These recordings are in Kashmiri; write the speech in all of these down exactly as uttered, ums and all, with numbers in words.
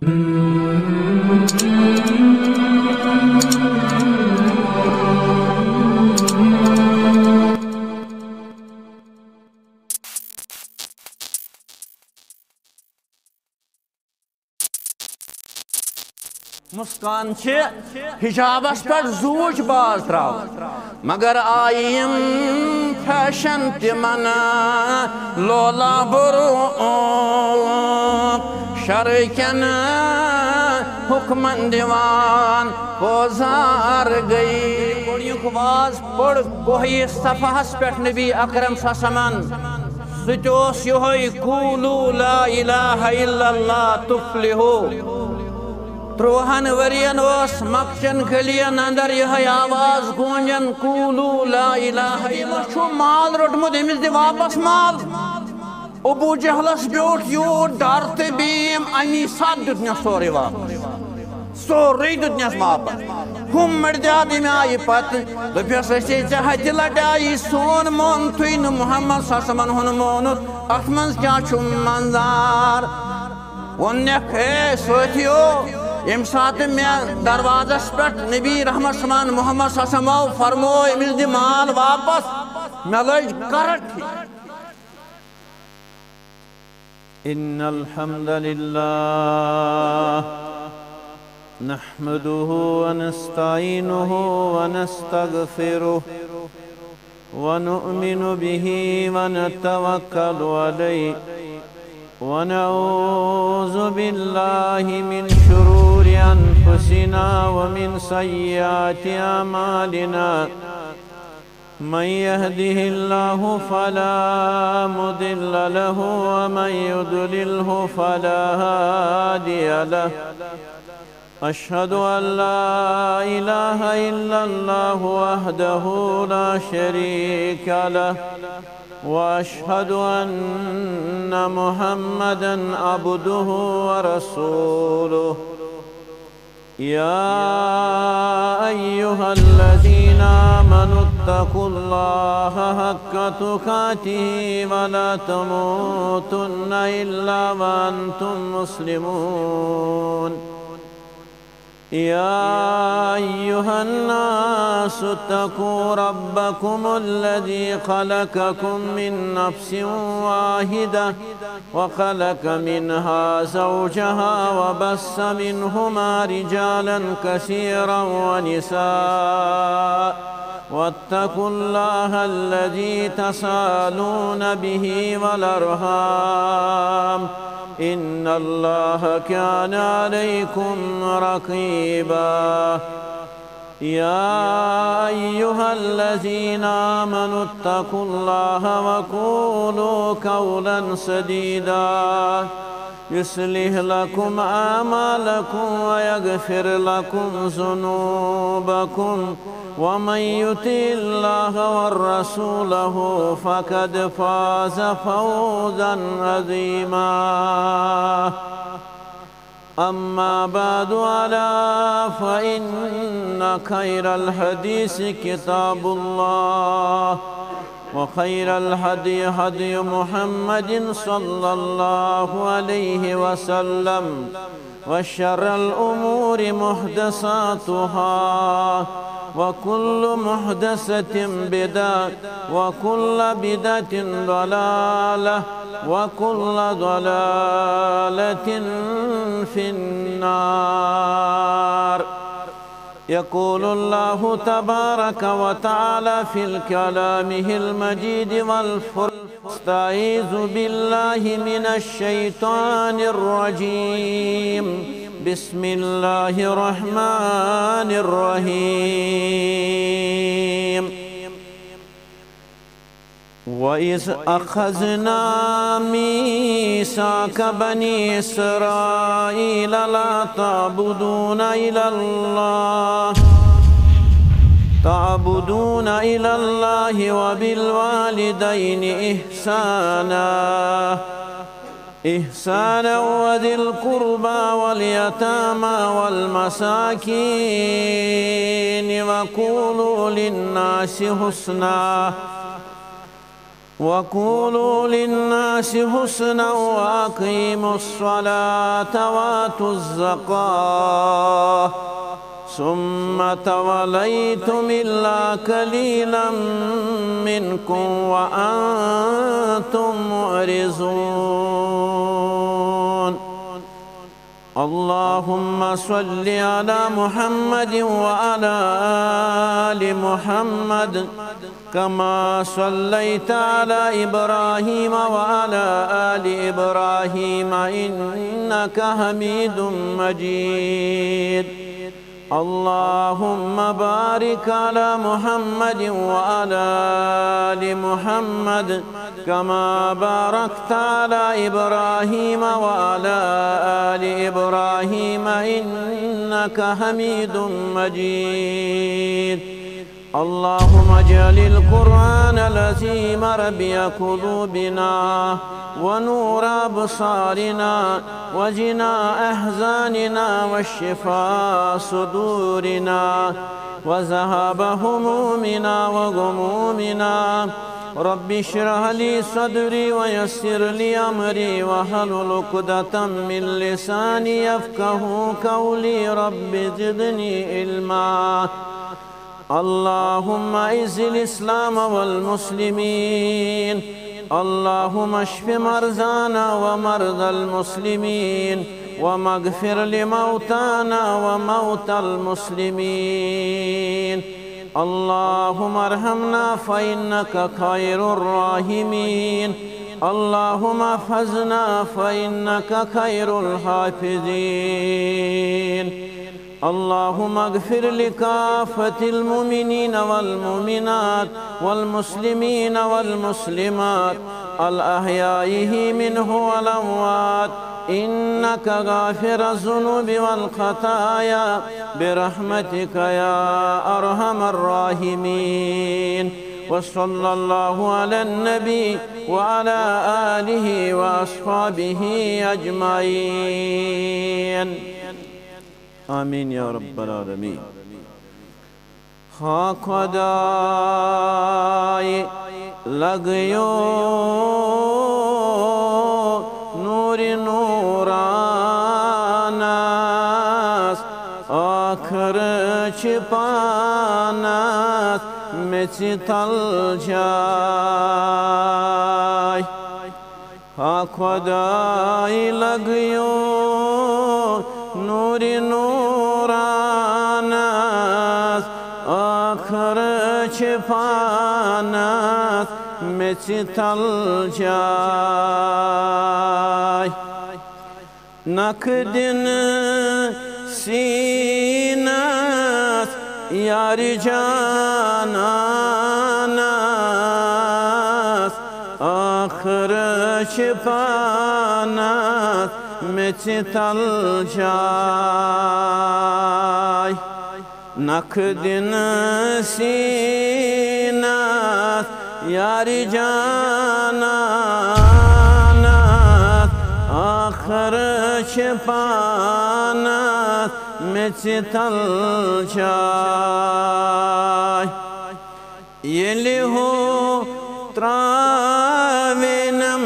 مسکان چھِ حجابس پٮ۪ٹھ زوٗچ باز تراوان، مگر آیہِ یِم فیشن تِمن لولہ برونٛہہ، شرع کٮ۪ن حکمن دِوان پوزار گٔیہِ۔ گۄڈٕنیُک واز پوٚر کوہِ صفاہس پٮ۪ٹھ نبی اکرم صلی اللہ علیہ وسلمن۔ سُہ تہِ اوس یِہوٚے، "قولوا لا الہ الا اللہ تفلحوا۔" ترٛوہن ؤرین اوس مکہ چٮ۪ن گلین اندر یِہوٚے آواز گوٗنجان، "قولوا لا الہ الا اللہ۔" أمۍ چھُ مال روٚٹمُت، أمِس دِ واپس مال۔ ابو جہلس بیوٗٹھ یوٗت ڈر تہٕ بیٖم، امی ساتہٕ دیُتنس سورُے واپس۔ سورُے دیُتنس واپس۔ ہُم مٔردیاد اَمہِ آیہِ پتہٕ۔ دوٚپٮ۪س، "أسے ژےٚ ہتہِ لٹہِ آیی سون مونتھٕے نہٕ، محمد صلی اللہ علیہ وسلمن ہُنٛد مونُتھ، اتھ منٛز کیٛاہ چھُ منظار؟" ووٚننکھ، "ہے سٲتھیو، ییٚمہِ ساتہٕ مےٚ دروازس پٮ۪ٹھ نبی رحمت سمان محمد صلی اللہ علیہ وسلم آو، فرموو أمِس دِ مال واپس، مےٚ لٔج کرٛٹھ ہِش۔" إن الحمد لله نحمده ونستعينه ونستغفره ونؤمن به ونتوكل عليه ونعوذ بالله من شرور أنفسنا ومن سيئات أعمالنا. من يهده الله فلا مضل له ومن يضلله فلا هادي له. أشهد أن لا إله إلا الله وحده لا شريك له، وأشهد أن محمدا عبده ورسوله. يا أيها الذين آمنوا اتقوا الله حق تقاته ولا تموتن إلا وأنتم مسلمون. يا أيها الناس اتقوا ربكم الذي خلقكم من نفس واحدة وخلق منها زوجها وبث منهما رجالا كثيرا ونساء، واتقوا الله الذي تساءلون به والأرحام، إن الله كان عليكم رقيبا. يا أيها الذين آمنوا اتقوا الله وقولوا قولا سديدا، يصلح لكم أعمالكم ويغفر لكم ذنوبكم، ومن يطع الله ورسوله فقد فاز فوزا عظيما. أما بعد، ألا فإن خير الحديث كتاب الله، وخير الهدي هدي محمد صلى الله عليه وسلم، وشر الأمور محدثاتها، وكل محدثة بدعة، وكل بدعة ضلالة، وكل ضلالة في النار. يقول الله تبارك وتعالى في كلامه المجيد والفرقان، أستعيذ بالله من الشيطان الرجيم. بسم الله الرحمن الرحيم. وإذ أخذنا ميثاق بني إسرائيل لا تعبدون إلا الله، تعبدون إلا الله وبالوالدين إحسانا، إحسانا وذي القربى واليتامى والمساكين وقولوا للناس حسنا. وقولوا للناس حسنا وأقيموا الصلاة وآتوا الزكاة ثم توليتم إلا قليلا منكم وأنتم معرضون. اللهم صل على محمد وعلى آل محمد كما صليت على إبراهيم وعلى آل إبراهيم إنك حميد مجيد. اللهم بارك على محمد وعلى آل محمد كما باركت على إبراهيم وعلى آل إبراهيم إنك حميد مجيد. اللهم اجعل القرآن العظيم ربيع قلوبنا ونور أبصارنا وجلاء أحزاننا وشفاء صدورنا وذهاب همومنا وغمومنا. رب اشرح لي صدري ويسر لي أمري واحلل عقدة من لساني يفقهوا قولي. رب زدني علما. اللهم أعز الإسلام والمسلمين. اللهم اشف مرضانا ومرضى المسلمين، واغفر لموتانا وموتى المسلمين. اللهم ارحمنا فإنك خير الراحمين. اللهم احفظنا فإنك خير الحافظين. اللهم اغفر لكافة المؤمنين والمؤمنات والمسلمين والمسلمات الأحياء منهم والأموات إنك غافر الذنوب والخطايا برحمتك يا أرحم الراحمين. وصلى الله على النبي وعلى آله وأصحابه أجمعين. آمين يا رب العالمين. ہا خۄداے، لگیو نوٗرِ نوٗرانس، ٲخر چھِ پانس میٚژِ تل جاے۔ ہا خۄداے، لگیو نوٗرِ نوٗرانس، ٲخر چھِ پانس میٚژِ تل جاے۔ نکھٕ دِنہٕ سیٖنس یارِ جانانس، ٲخر چھِ پانس میٚژِ تل جاے۔ نکھٕ دِنہٕ سیٖنس یارِ جانانس، ٲخر چھِ پانس میٚژِ تل جاے۔ ییٚلہِ ہُہ ترٛاوِنَم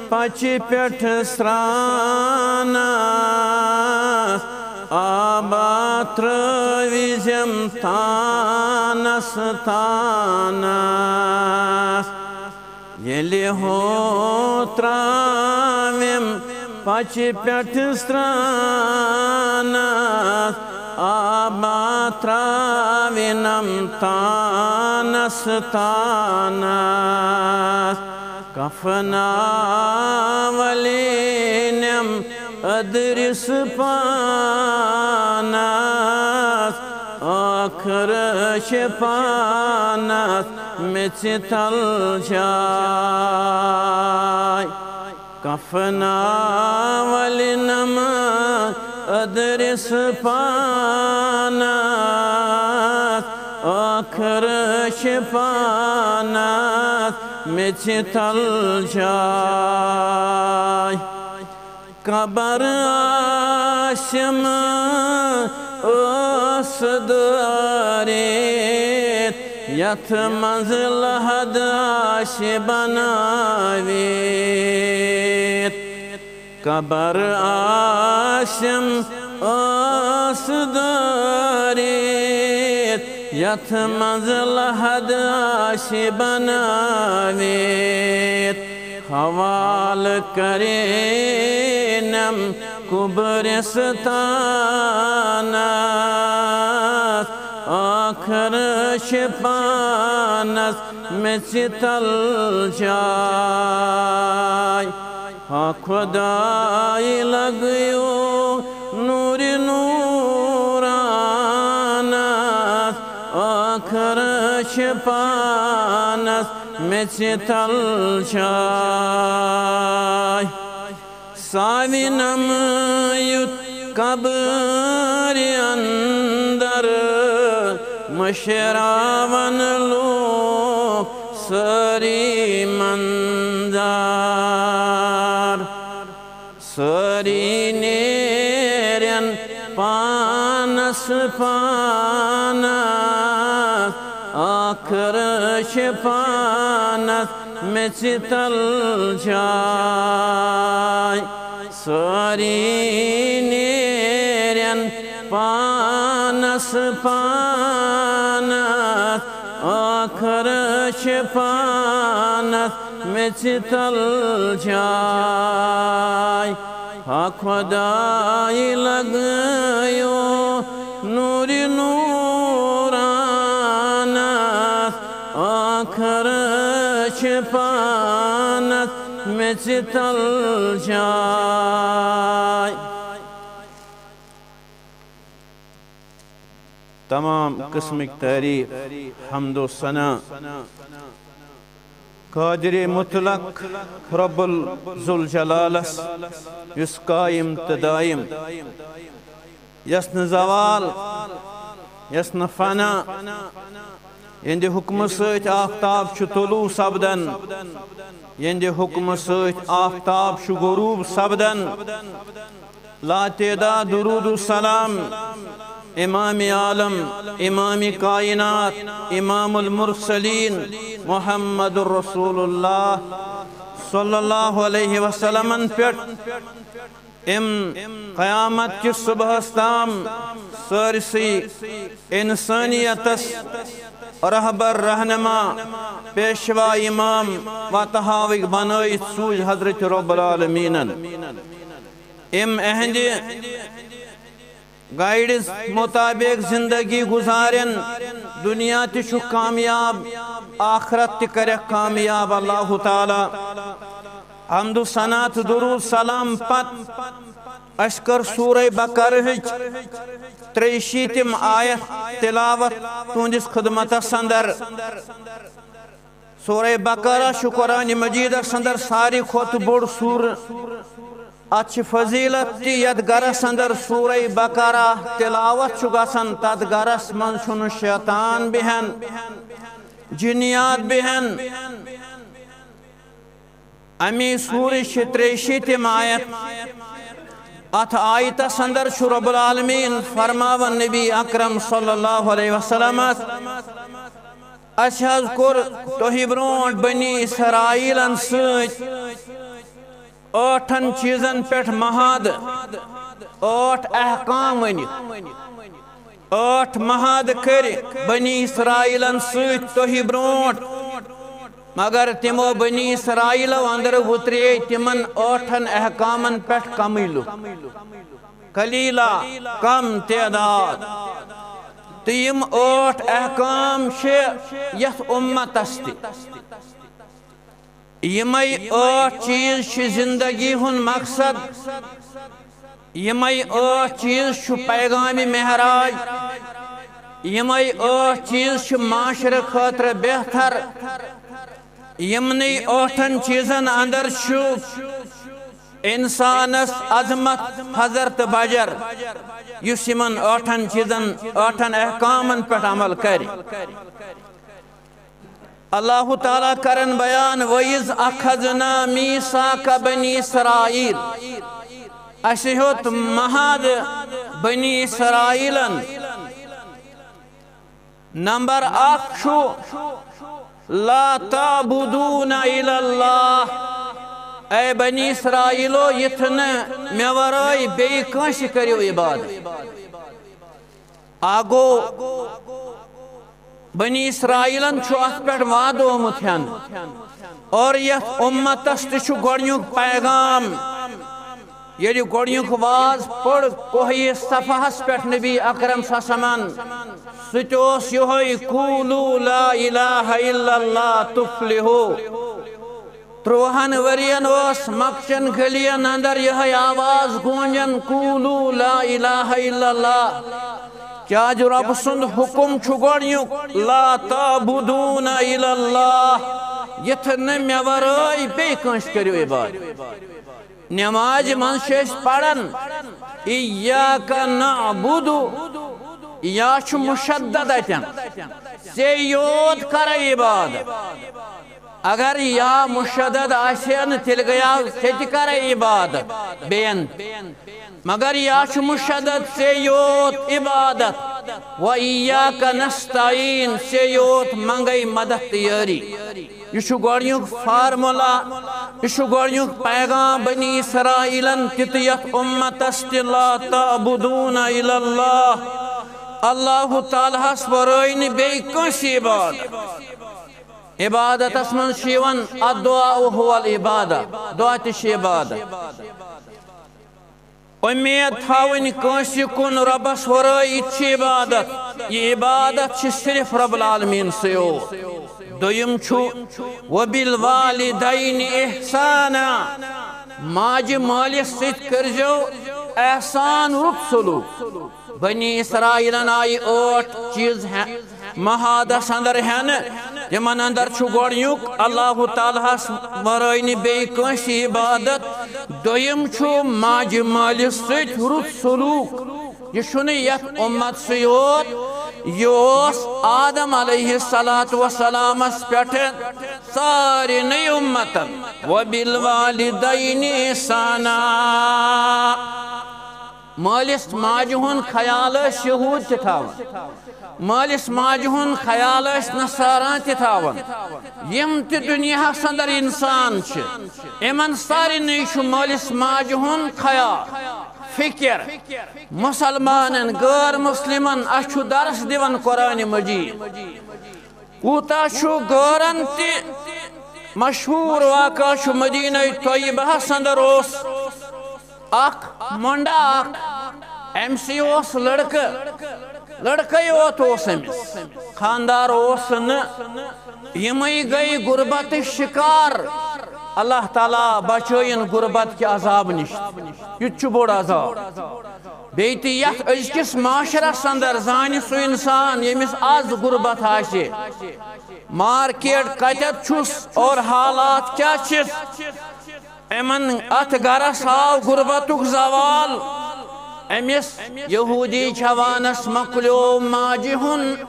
پچہِ پٮ۪ٹھ سرٛانَس، آبا ترٛٲوِزٮ۪م تانَس تانَس۔ ییٚلہِ ہُہ ترٛاوٮ۪م پچہِ پٮ۪ٹھ سرٛانَس، آبا ترٛاوِنَم تانَس تانَس۔ کفنا ولینم ادرس پانس، ٲخر چھِ پانس میٚژِ تل جاے۔ کفنا ولینم ادرس پانس، ٲخر چھِ پانس میٚژِ تل جاے۔ قبر آسم ٲس دٲرِتھ، یتھ منٛز لحد آسہِ بنٲوِتھ، قبر آسٮ۪م ٲس دٲرِتھ۔ یتھ منٛز لحد آسہِ بنٲوِتھ، حوالہٕ کرینم قبرستانس۔ ٲخر چھِ پانس میٚژِ تل جاے۔ ہا خداے، لگٲیِو نوٗرِ نوٗرانس۔ ٲخر چھِ پانس میٚژِ تل جاے۔ ساوِنم یُتھ قبرِ اندر، مٔشراون لوٗکھ سٲری منظر۔ سٲری نیرن پانس پانس، ٲخر چھِ پانس میٚژِ تل جاے۔ سٲری نیرن پانس پانس، ٲخر چھِ پانس میٚژِ تل جاے۔ ہا خداے، لگٲیِو نوٗرِ نوٗرانس۔ ٲخر چھِ پانس میٚژِ تل جاے۔ تمام قسمٕکۍ تعریٖف، حمد و ثنا قادر مطلق رب ال-، ذوالجلالس، یُس قائم تہٕ دائم، یس نہٕ زوال، یس نہٕ فنا، یہنٛدِ حکمہٕ سۭتۍ آفتاب چھُ طلوع سپدان، یہنٛدِ حکمہٕ سۭتۍ آفتاب چھُ غروب سپدان۔ لا تعداد درود و سلام امام عالم، امام کائنات، امام المرسلین محمد رسول اللہ صلی اللہ علیہ وسلمن پٮ۪ٹھ، ام قیامت کِس صبحس تام سٲرسٕے انسانیتس رہبر، رہنما، پیشوا، امام وتہٕ ہاوٕکۍ بنٲوِتھ سوٗزۍ حضرت رب العالمینن۔ ام اہندِ گائیڈس مطابق زندگی گزارن، دنیا تہِ چھُ کامیاب، آخرت تہِ کرٮ۪کھ کامیاب۔ اللہ تعالیٰ حمد و ثنا تہٕ درود سلام پتہٕ اسہِ کٔر سورہ بقرہٕچ ترٛیہِ شیٖتِم آیت تلاوت تُہنٛدِس خدمتس اندر۔ سورہ بقرہ چھُ قرآن مجیدس اندر ساروی کھۄتہٕ بوٚڑ سورہ۔ اتھ چھِ فضیلت تہِ، یتھ گرس اندر سورہ بقرہ تلاوت چھُ گژھان، تتھ گرس منٛز چھُنہٕ شیطان بیہان، جنیات بیہان۔ امی سورٕچ چھِ ترٛیہِ شیٖتِم آیت۔ اتھ آیتس اندر چھُ رب العالمین فرماوان نبی اکرم صلی اللہ علیہ وسلمس، اسہِ حظ کوٚر تۄہہِ برونٛٹھ بنی اسرائیلن سۭتۍ ٲٹھن چیٖزن پٮ۪ٹھ معاہدٕ، ٲٹھ احکام ؤنِتھ۔ ٲٹھ معاہدٕ کٔرۍ بنی اسرائیلن سۭتۍ تۄہہِ برونٛٹھ، مگر تِمو بنی اسرائیلو اندرٕ وُترے تِمن ٲٹھن احکامن پٮ۪ٹھ کمٕے لُکھ، قلیلہ، کم تعداد۔ تہٕ یِم ٲٹھ احکام چھِ یتھ امتس تہِ۔ یِمے ٲٹھ چیٖز چھِ زندگی ہُنٛد مقصد۔ یِمے ٲٹھ چیٖز چھُ پیغام معراج۔ یِمے ٲٹھ چیٖز چھِ معاشرٕ خٲطرٕ بہتر۔ یِمنٕے ٲٹھن چیٖزن اندر چھُ انسانس عظمت، فضل تہٕ بجر، یُس یِمن ٲٹھن چیٖزن، ٲٹھن احکامن پٮ۪ٹھ عمل کرِ۔ اللہ تعالیٰ کرن بیان، وَإِذْ أَخَذْنَا مِيثَاقَ بَنِي إِسْرَائِيلَ۔ اسہِ ہیوٚت معاہدٕ بنی اسرائیلن۔ نمبر اکھ چھُ، لا تعبدون الا اللہ۔ اے بنی اسرائیلو، یِتھ نہٕ مےٚ ورٲے بیٚیہِ کٲنٛسہِ کٔرِو عبادت۔ آ گوٚو، بنی اسرائیلن چھُ اتھ پٮ۪ٹھ وعدٕ آمُت ہٮ۪نہٕ۔ اور یتھ امتس تہِ چھُ گۄڈنیُک پیغام۔ ییٚلہِ گۄڈنیُک واز پوٚر کوہہِ صفاہس پٮ۪ٹھ نبی اکرم صلی اللہ علیہ وسلمن، سُہ تہِ اوس یِہوٚے، قولوا لا الہ الا اللہ تفلحوا۔ ترٛوہن ؤرین اوس مکہ چٮ۪ن گلین اندر یِہوٚے آواز گوٗنجان، قولوا لا الہ الا اللہ۔ کیازِ رۄب سُنٛد حُکم چھُ گۄڈنیُک، لا تعبدون الا اللہ، یِتھ نہٕ مےٚ ورٲے بیٚیہِ کٲنٛسہِ کٔرِو عبادت۔ نمازِ منٛز چھِ أسۍ پران، ایاک نعبد، یا چھُ مشدد اتٮ۪ن، ژے یوت کرے عبادت۔ اگر یا مشدد آسہِ ہا نہٕ، تیٚلہِ گٔیاو ژےٚ تہِ کرے عبادت بیٚین۔ مگر یا چھُ مشدد، ژے یوت عبادت، و ایاک نستعین، ژے یوت منگے مدد تہٕ یٲری۔ یہِ چھُ گۄڈنیُک فارمولا، یہِ چھُ گۄڈنیُک پیغام بنی اسرائیلن تہِ تہٕ یتھ امتس تہِ، لا تعبدون الا اللہ، اللہ تعالیٰ ہس ورٲے نہٕ بیٚیہِ کٲنٛسہِ عبادت۔ عبادتس منٛز چھُ یِوان الدعاء هو العبادہ، دعا تہِ چھِ عبادت۔ اُمید تھاوٕنۍ کٲنٛسہِ کُن رۄبس ورٲے، یہِ تہِ چھِ عبادت۔ یہِ عبادت چھِ صرف رب العالمین سٕے یوت۔ دوٚیِم چھُ، وبالوالدین احسانا، ماجہِ مٲلِس سۭتۍ کٔرزیو احسان، رُت سلوک۔ بنی اسرائیلن آیہِ ٲٹھ چیٖز ہے-، معاہدس اندر ہٮ۪نہٕ۔ تِمن اندر چھُ گۄڈنیُک اللہ تعالیٰ ہس ورٲے نہٕ بیٚیہِ کٲنٛسہِ عبادت، دوٚیِم چھُ ماجہِ مٲلِس سۭتۍ رُت سلوک۔ یہِ چھُنہٕ یتھ امت سٕے یوت، یہِ اوس آدم علیہ الصلوۃ والسلامس پٮ۪ٹھ سارنٕے امتن۔ وبالوالدین احسانا۔ مٲلِس ماجہِ ہُنٛد خیال ٲسۍ یہوٗد تہِ تھاوان، مٲلِس ماجہِ ہُنٛد خیال ٲسۍ نصارا تہِ تھاوان۔ یِم تہِ دُنیاہس اندر انسان چھِ، یِمن سارنٕے چھُ مٲلِس ماجہِ ہُنٛد خیال، فکر۔ مسلمانن، غٲر مسلمن، اسہِ چھُ درس دِوان قرآن مجید۔ کوٗتاہ چھُ غٲرن تہِ مشہوٗر واقعہ چھُ، مدینہ طیبہس اندر اوس اکھ مۄنڈا اکھ، أمۍ سٕے اوس لڑکہٕ، لڑکے یوت اوس أمِس، خاندار اوس نہٕ۔ یِمے گٔے غربتٕچ شکار۔ اللہ تعالیٰ بچٲیِن غربت کہِ عذاب نِش۔ یہِ تہِ چھُ بوٚڑ عذاب۔ بیٚیہِ تہِ یتھ أزکِس معاشرس اندر زانہِ سُہ انسان ییٚمِس از غربت آسہِ، مارکیٹ کتٮ۪تھ چھُس اور حالات کیٛاہ چھِس۔ یِمن اتھ گرس آو غربتُک زوال۔ أمِس یہودی جوانس مۄکلیو ماجہِ ہُنٛد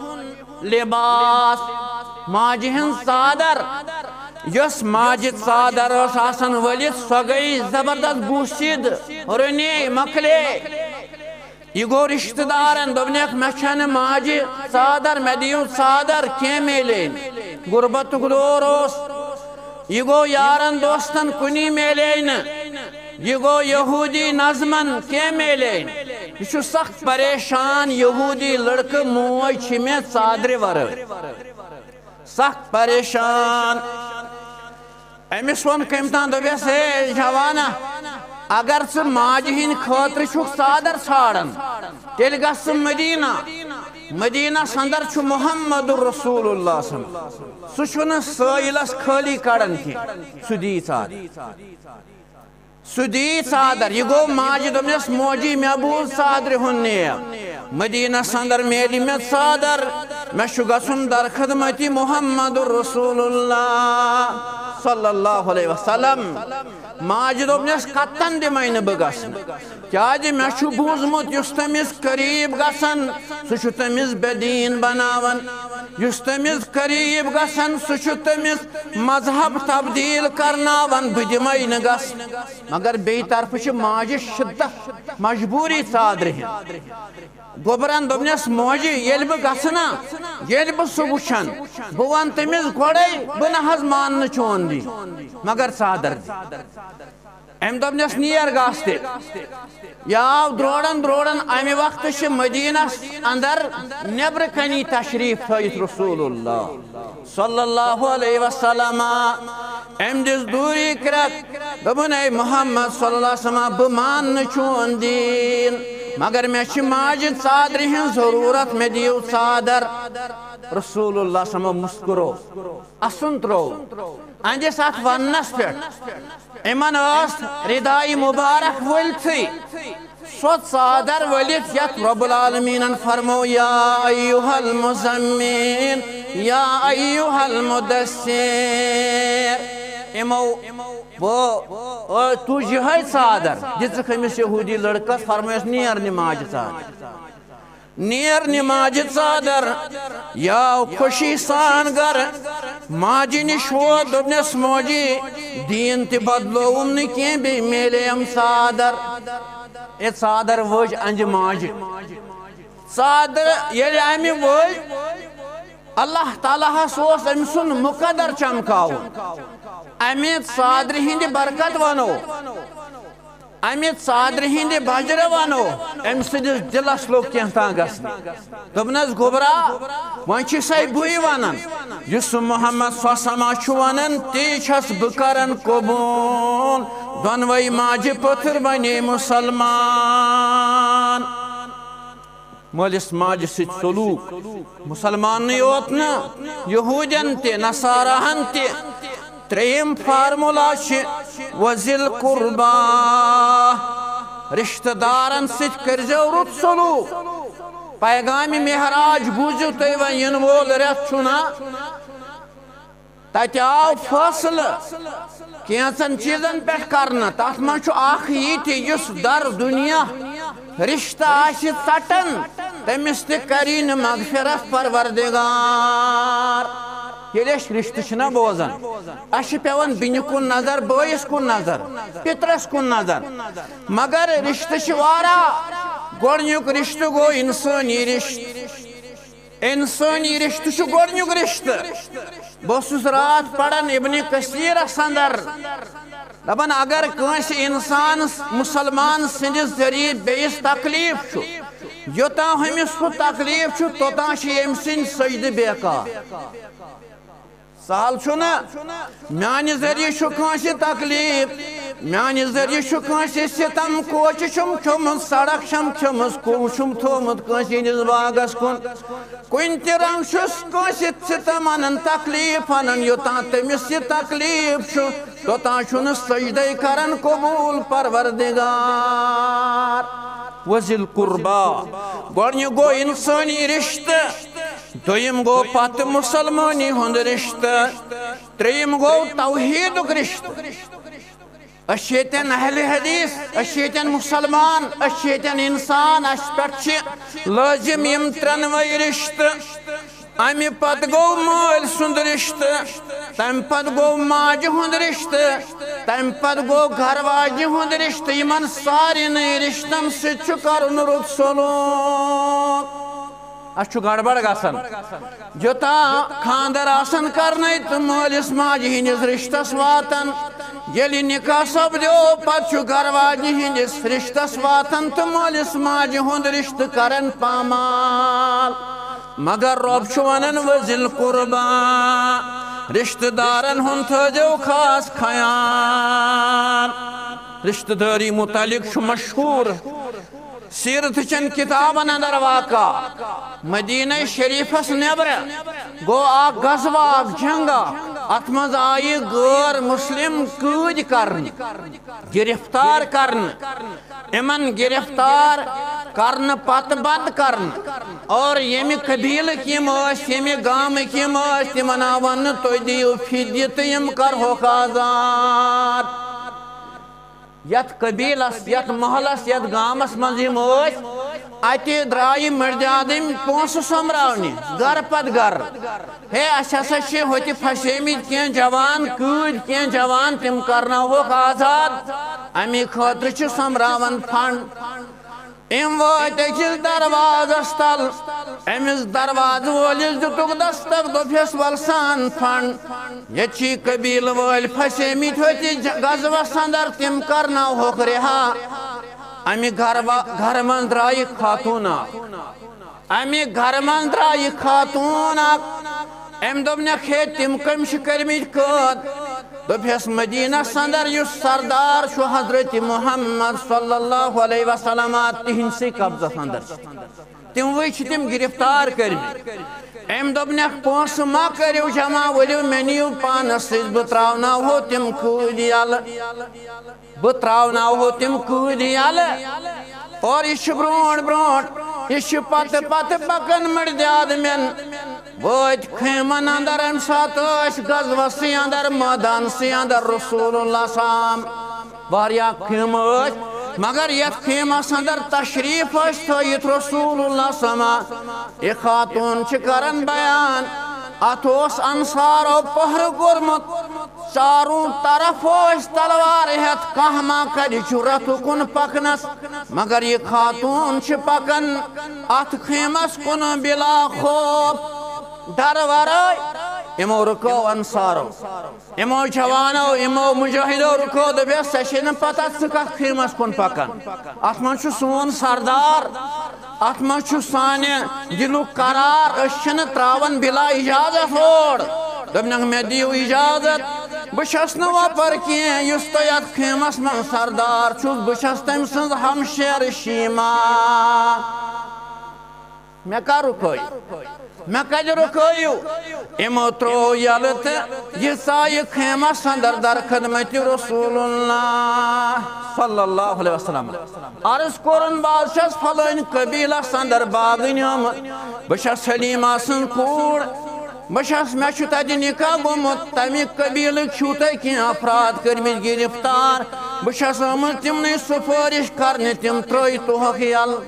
لباس، ماجہِ ہٕنٛز ژادر۔ یۄس ماجہِ ژادر ٲس آسان ؤلِتھ، سۄ گٔیہِ زبردست بوسیٖد، رٔنی مۄکلے۔ یہِ گوٚو رشتہٕ دارن، دوٚپنکھ، "مےٚ چھنہٕ ماجہِ ژادر، مےٚ دِیِو ژادر، کینٛہہ میلے نہٕ۔" غربتُک دور اوس۔ یہِ گوٚو یارن دوستن، کُنی میلے نہٕ۔ یہِ گوٚو یہودی نظمن، کینٛہہ میلے نہٕ۔ یہِ چھُ سخ پریشان، یہودی لڑکہٕ، "موج چھِ مےٚ ژادرِ ورٲے۔" سخ پریشان۔ أمِس ووٚن کٔمۍ تام، دوٚپیس، "ہے جوانا، اگر ژٕ ماجہِ ہٕنٛدِ خٲطرٕ چھُکھ ژادر ژھانڈان، تیٚلہِ گژھ ژٕ مدینہ۔ مدینس اندر چھُ محمد رسول اللہ صلی اللہ علیہ وسلم۔ سُہ چھُنہٕ سٲیلس خٲلی کڑان کینٛہہ، سُہ دی ژادر۔" سُہ دی ژادر۔ یہِ گوٚو ماجہِ دوٚپنس، "موجی، مےٚ بوٗز ژادرِ ہُنٛد نیب۔ مدینس اندر میلہِ مےٚ ژادر۔ مےٚ چھُ گژھُن در خدمتِ محمد رسول اللہ صلی اللہ علیہ وسلم۔" ماجہِ دوٚپنس، "کتن دِمے نہٕ بہٕ گژھنہٕ؟ کیازِ مےٚ چھُ بوٗزمُت، یُس تٔمِس قریب گژھان، سُہ چھُ تٔمِس بے دیٖن بناوان۔" یُس تٔمِس قریب گژھن، سُہ چھُ تٔمِس مذہب تبدیل کرناوان، بہٕ دِمے نہٕ گژھ۔ مگر بیٚیہِ طرفہٕ چھِ ماجہِ شدت، مجبوٗری ژادرِ ہِنٛز۔ گوٚبرن دوٚپنس، موجہِ، ییٚلہِ بہٕ گژھٕ نا، ییٚلہِ بہٕ سُہ وٕچھن، بہٕ ونہٕ تٔمِس گۄڈے، بہٕ نہ حظ ماننہٕ چون دِنۍ، مگر ژادر دِ۔ أمۍ دوٚپنس، نیر گاسہٕ تہِ۔ یہِ آو درٛوڈن درٛوڈن، امہِ وقتہٕ چھِ مدینس اندر نیبرٕ کنی تشریف تھٲیِتھ رسول اللہ صلی اللہ علیہ وسلم۔ أمۍ دِژ دوٗری کرٛٮ۪کھ، دوٚپُن، اے محمد صلی اللہ علیہ وسلم، بہٕ ماننہٕ چون دیٖن، مگر مےٚ چھِ ماجہِ ژادرِ ہٕنٛز ضروٗرت، مےٚ دِیِو ژادر۔ رسول اللہ صلی اللہ علیہ وسلم مسکرو، اسُن ترٛوو۔ أہنٛدِس اتھ وننس پٮ۪ٹھ یِمن ٲس ردائی مبارک ؤلتھٕے سۄ ژادر ؤلِتھ، یتھ رب العالمینن فرمو، یا ایھا المزمل، یا ایھا المدثر۔ یِمو، بہٕ، تُج یِہے ژادر، دِژٕکھ أمِس یہودی لڑکس، فرمٲیس، نیر نمازِ ژادر۔ نیر نمازِ ژادر، یہِ آو خوشی سان گرٕ۔ ماجہِ نِش ووت، دوٚپنس، موجی، دیٖن تہِ بدلووُم نہٕ کینٛہہ، بیٚیہِ میلیٚیَم ژادر۔ اے ژادر ؤج أہنٛدِ ماجہِ۔ ژادر ییٚلہِ أمہِ ؤج، اللہ تعالیٰ ہس اوس أمۍ سُنٛد مقدر چمکاوُن۔ امہِ ژادرِ ہٕنٛدِ برکت ونو، امہِ ژادرِ ہٕنٛدِ بجرٕ ونو، أمۍ سٕنٛدِس دِلس لوٚگ کینٛہہ تام گژھنہِ۔ دوٚپنس، گوٚبرا، وۄنۍ چھِ سَے بٕے ونان، یُس محمد صلی اللہ علیہ وسلم چھُ ونان، تی چھَس بہٕ کران قبوٗل۔ دۄنوَے ماجہِ پٔتھٕر بنے مسلمان۔ مٲلِس ماجہِ سۭتۍ سلوٗک۔ مسلمانٕے یوت نہٕ، یہوٗدٮ۪ن تہِ، نصاراہن تہِ۔ ترٛیٚیِم فارمولا چھِ وذی القربیٰ۔ رشتہٕ دارن سۭتۍ کٔرۍزیو رُت سلوٗک۔ پیغامِ معراج بوٗزِو تُہۍ، وۄنۍ یِنہٕ وول رٮ۪تھ چھُنہ، تتہِ آو فٲصلہٕ کینٛژن چیٖزن پٮ۪ٹھ کرنہٕ۔ تتھ منٛز چھُ اکھ یہِ تہِ، یُس در دُنیا رشتہٕ آسہِ ژٹان، تٔمِس تہِ کری نہٕ مغفرت پروردگار۔ ییٚلہِ أسۍ رشتہٕ چھِنہ بوزان، اَسہِ چھِ پٮ۪وان بیٚنہِ کُن نظر، بٲیِس کُن نظر، پِترس کُن نظر۔ مگر رشتہٕ چھِ واریاہ۔ گۄڈٕنیُک رشتہٕ گوٚو انسٲنی رشتہٕ۔ انسٲنی رشتہٕ چھُ گۄڈٕنیُک رشتہٕ۔ بہٕ اوسُس راتھ پران ابن کثیرس اندر، دپان، اگر کٲنٛسہِ انسانس، مسلمان سٕنٛدِ ذٔریعہٕ بیٚیِس تکلیف چھُ، یوٚتام ہُمِس سُہ تکلیف چھُ، توٚتام چھِ ییٚمۍ سٕنٛدۍ سجدٕ بیکار۔ سہل چھُنہ، میانہِ ذٔریعہٕ چھُ کٲنٛسہِ تکلیف، میانہِ ذٔریعہٕ چھُ کٲنٛسہِ ستم، کوچہِ چھُم کھیوٚمُت، سڑک چھم کھیمٕژ، کُل چھُم تھوٚومُت کٲنٛسہِ ہٕنٛدِس باغس کُن۔ کُنہِ تہِ رنٛگ چھُس کٲنٛسہِ ستم انان، تکلیف انان، یوٚتام تٔمِس یہِ تکلیف چھُ، توٚتام چھُنہٕ سجدے کران قبوٗل پروردگار۔ وذی القربیٰ، گۄڈٕنیُک گوٚو انسٲنی رشتہٕ، دوٚیِم گوٚو پتہٕ مسلمٲنی ہُنٛد رشتہٕ، ترٛیٚیِم گوٚو توحیٖدُک رشتہٕ۔ أسۍ چھِ ییٚتٮ۪ن اہلِ حدیث، أسۍ چھِ ییٚتٮ۪ن مسلمان، أسۍ چھِ ییٚتٮ۪ن انسان، اَسہِ پٮ۪ٹھ چھِ لٲزم یِم ترٛٮ۪نوَے رشتہٕ۔ اَمہِ پتہٕ گوٚو مٲلۍ سُنٛد رشتہٕ، تَمہِ پتہٕ گوٚو ماجہِ ہُنٛد رشتہٕ، تَمہِ پتہٕ گوٚو گرٕ واجہِ ہُنٛد رشتہٕ۔ یِمن سارنٕے رشتن سۭتۍ چھُ کرُن رُت سلوٗک۔ اَسہِ چھُ گڑبڑ گژھان۔ یوٚتام خانٛدر آسان کرنے تہٕ مٲلِس ماجہِ ہٕنٛدِس رِشتس واتان، ییٚلہِ نِکاح سپدیو، پتہٕ چھُ گرٕ واجہِ ہٕنٛدِس رِشتس واتان تہٕ مٲلِس ماجہِ ہُنٛد رِشتہٕ کران پامال۔ مگر رۄب چھُ ونان، وذی القربیٰ، رِشتہٕ دارن ہُنٛد تھٲوزیو خاص خیال۔ رِشتہٕ دٲری مُتعلق چھُ مشہوٗر سیرت چن کتابن اندر واقع۔ مدینہ شریفس نیبر گوٚو اکھ غزوہ، اکھ جنگ۔ اتھ منٛز آیہِ غٲر مسلم قٲدۍ کرنہٕ، گرفتار کرنہٕ۔ یِمن گرفتار کرنہٕ پتہٕ بند کرنہٕ، اور ییٚمہِ قبیلٕکۍ یِم ٲسۍ، ییٚمہِ گامٕکۍ یِم ٲسۍ، تِمن آو وننہٕ، تُہۍ دِیِو فدیہ تہٕ یِم کرہوکھ آزاد۔ یتھ قبیلس، یتھ محلس، یتھ گامس منٛز یِم ٲسۍ، اتہِ درٛایہِ مٔردِ آدٕمۍ پونٛسہٕ سۄمبراونہِ گرٕ پتہٕ گرٕ۔ ہے، اسہِ ہسا چھِ ہوٚتہِ پھسیمٕتۍ کینٛہہ جوان، قۭدۍ کینٛہہ جوان، تِم کرناوہوکھ آزاد۔ امی خٲطرٕ چھِ سۄمبراوان فنڈ۔ أمۍ وٲتۍ أکِس دروازس تل۔ أمِس دروازٕ وٲلِس دِتُکھ دستک، دوٚپہس، "ول سان فنڈ۔ ییٚتہِ چھِ قبیلہٕ وٲلۍ پھسیمٕتۍ ہوٚتہِ ج-، غزوس اندر، تِم کرناوہوکھ رہا۔" امہِ گرٕ وا-، گرٕ منٛز درٛایہِ خاتوٗن اکھ۔ امہِ گرٕ منٛز درٛایہِ خاتوٗن اکھ۔ أمۍ دوٚپنکھ، "ہے، تِم کٔمۍ چھِ کٔرمٕتۍ قٲد؟" دوٚپہس، "مدینس اندر یُس سردار چھُ حضرت محمد صلی اللہ علیہ وسلم، تِہنٛدسٕے قبضس اندر چھِ۔ تِموٕے چھِ تِم گرفتار کٔرمٕتۍ۔" أمۍ دوٚپنکھ، "پونٛسہٕ ما کٔرِو جمع، ؤلِو مےٚ نِیِو پانس سۭتۍ، بہٕ ترٛاوناوہو تِم قۭدۍ یلہٕ۔" بہٕ ترٛاوناوہو تِم قۭدۍ یلہٕ۔ اور یہِ چھُ برونٛٹھ برونٛٹھ، یہِ چھُ پتہٕ پتہٕ پکان مٔردِ آدمٮ۪ن۔ وٲتۍ خیمن اندر، امہِ ساتہٕ ٲسۍ غزوسٕے اندر، مٲدانسٕے اندر رسول اللہ سام۔ واریاہ خیمہٕ ٲسۍ، مگر یتھ خیمس اندر تشریف ٲسۍ تھٲیِتھ رسول اللہ سما۔ یہِ خاتوٗن چھِ کران بیان، اتھ اوس انصارو پہرٕ کوٚرمُت۔ چاروں طرف ٲسۍ تلوار ہٮ۪تھ، کانٛہہ ما کرِ جُرت اُکُن پکنس، مگر یہِ خاتوٗن چھِ پکان اتھ خیمس کُن بلا خوف، ڈر ورٲے۔ یِمو رُکٲو انصارو، یِمو جوانو، یِمو مجاہدو رُکٲو، دوٚپہس، "ژےٚ چھے نہٕ پتہ ژٕ کتھ خیمس کُن پکان؟ اتھ منٛز چھُ سون سردار۔" اتھ منٛز چھُ سانہِ دِلُک قرار، أسۍ چھِنہٕ ترٛاوان بلا اجازت اور۔ دوٚپنکھ، "مےٚ دِیِو اجازت، بہٕ چھَس نہٕ وۄپر کینٛہہ، یُس تۄہہِ اتھ خیمس منٛز سردار چھُس، بہٕ چھَس تٔمۍ سٕنٛز ہمشیرٕ شیما۔" مےٚ کر رُکٲیِو؟ مےٚ کتہِ رُکٲیِو؟ یِمو ترٛوو یلہٕ تہٕ یہِ ژایہِ خیمس اندر در خدمت رسول اللہ صلی اللہ علیہ وسلم۔ عرض کوٚرُن، "بہٕ حظ چھَس فلٲنۍ قبیلس اندر باغٕنۍ آمٕژ۔ بہٕ چھَس حلیمہ سٕنٛز کوٗر۔ بہٕ چھَس، مےٚ چھُ تَتہِ نکاح گوٚمُت۔ تَمہِ قبیلٕکۍ چھِو تۄہہِ کینٛہہ افراد کٔرمٕتۍ گرفتار۔ بہٕ چھَس آمٕژ تِمنٕے سفٲرِش کرنہِ، تِم ترٛٲیتوہکھ یلہٕ۔"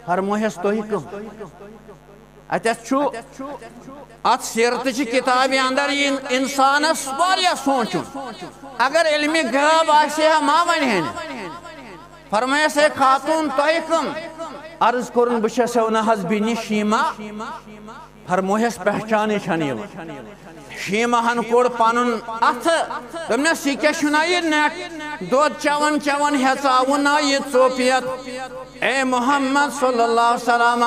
فرموہس، "تُہۍ کٕم؟" اتٮ۪تھ چھُ اتھ سیرتٕچہِ کِتابہِ اندر یہِ انسانس واریاہ سونٛچُن۔ اگر علمِ غیب آسہِ ہا، ما ونہِ ہے نہٕ۔ فرمٲیس، "ہے خاتوٗن، تۄہہِ کٕم؟" عرض کوٚرُن، "بہٕ چھَسو نہٕ حظ بِنہِ شیما؟" فرموہس، "پہچانٕے چھَنہٕ یِوان۔" شیماہن کوٚڑ پنُن اتھٕ، دوٚپنس، "یہِ کیٛاہ چھُنا یہِ نٮ۪ٹ؟ دۄد چٮ۪وان چٮ۪وان ہیژاوُن نا یہِ ژوٚپ یتھ؟" اے محمد صلی اللہ علیہ وسلم،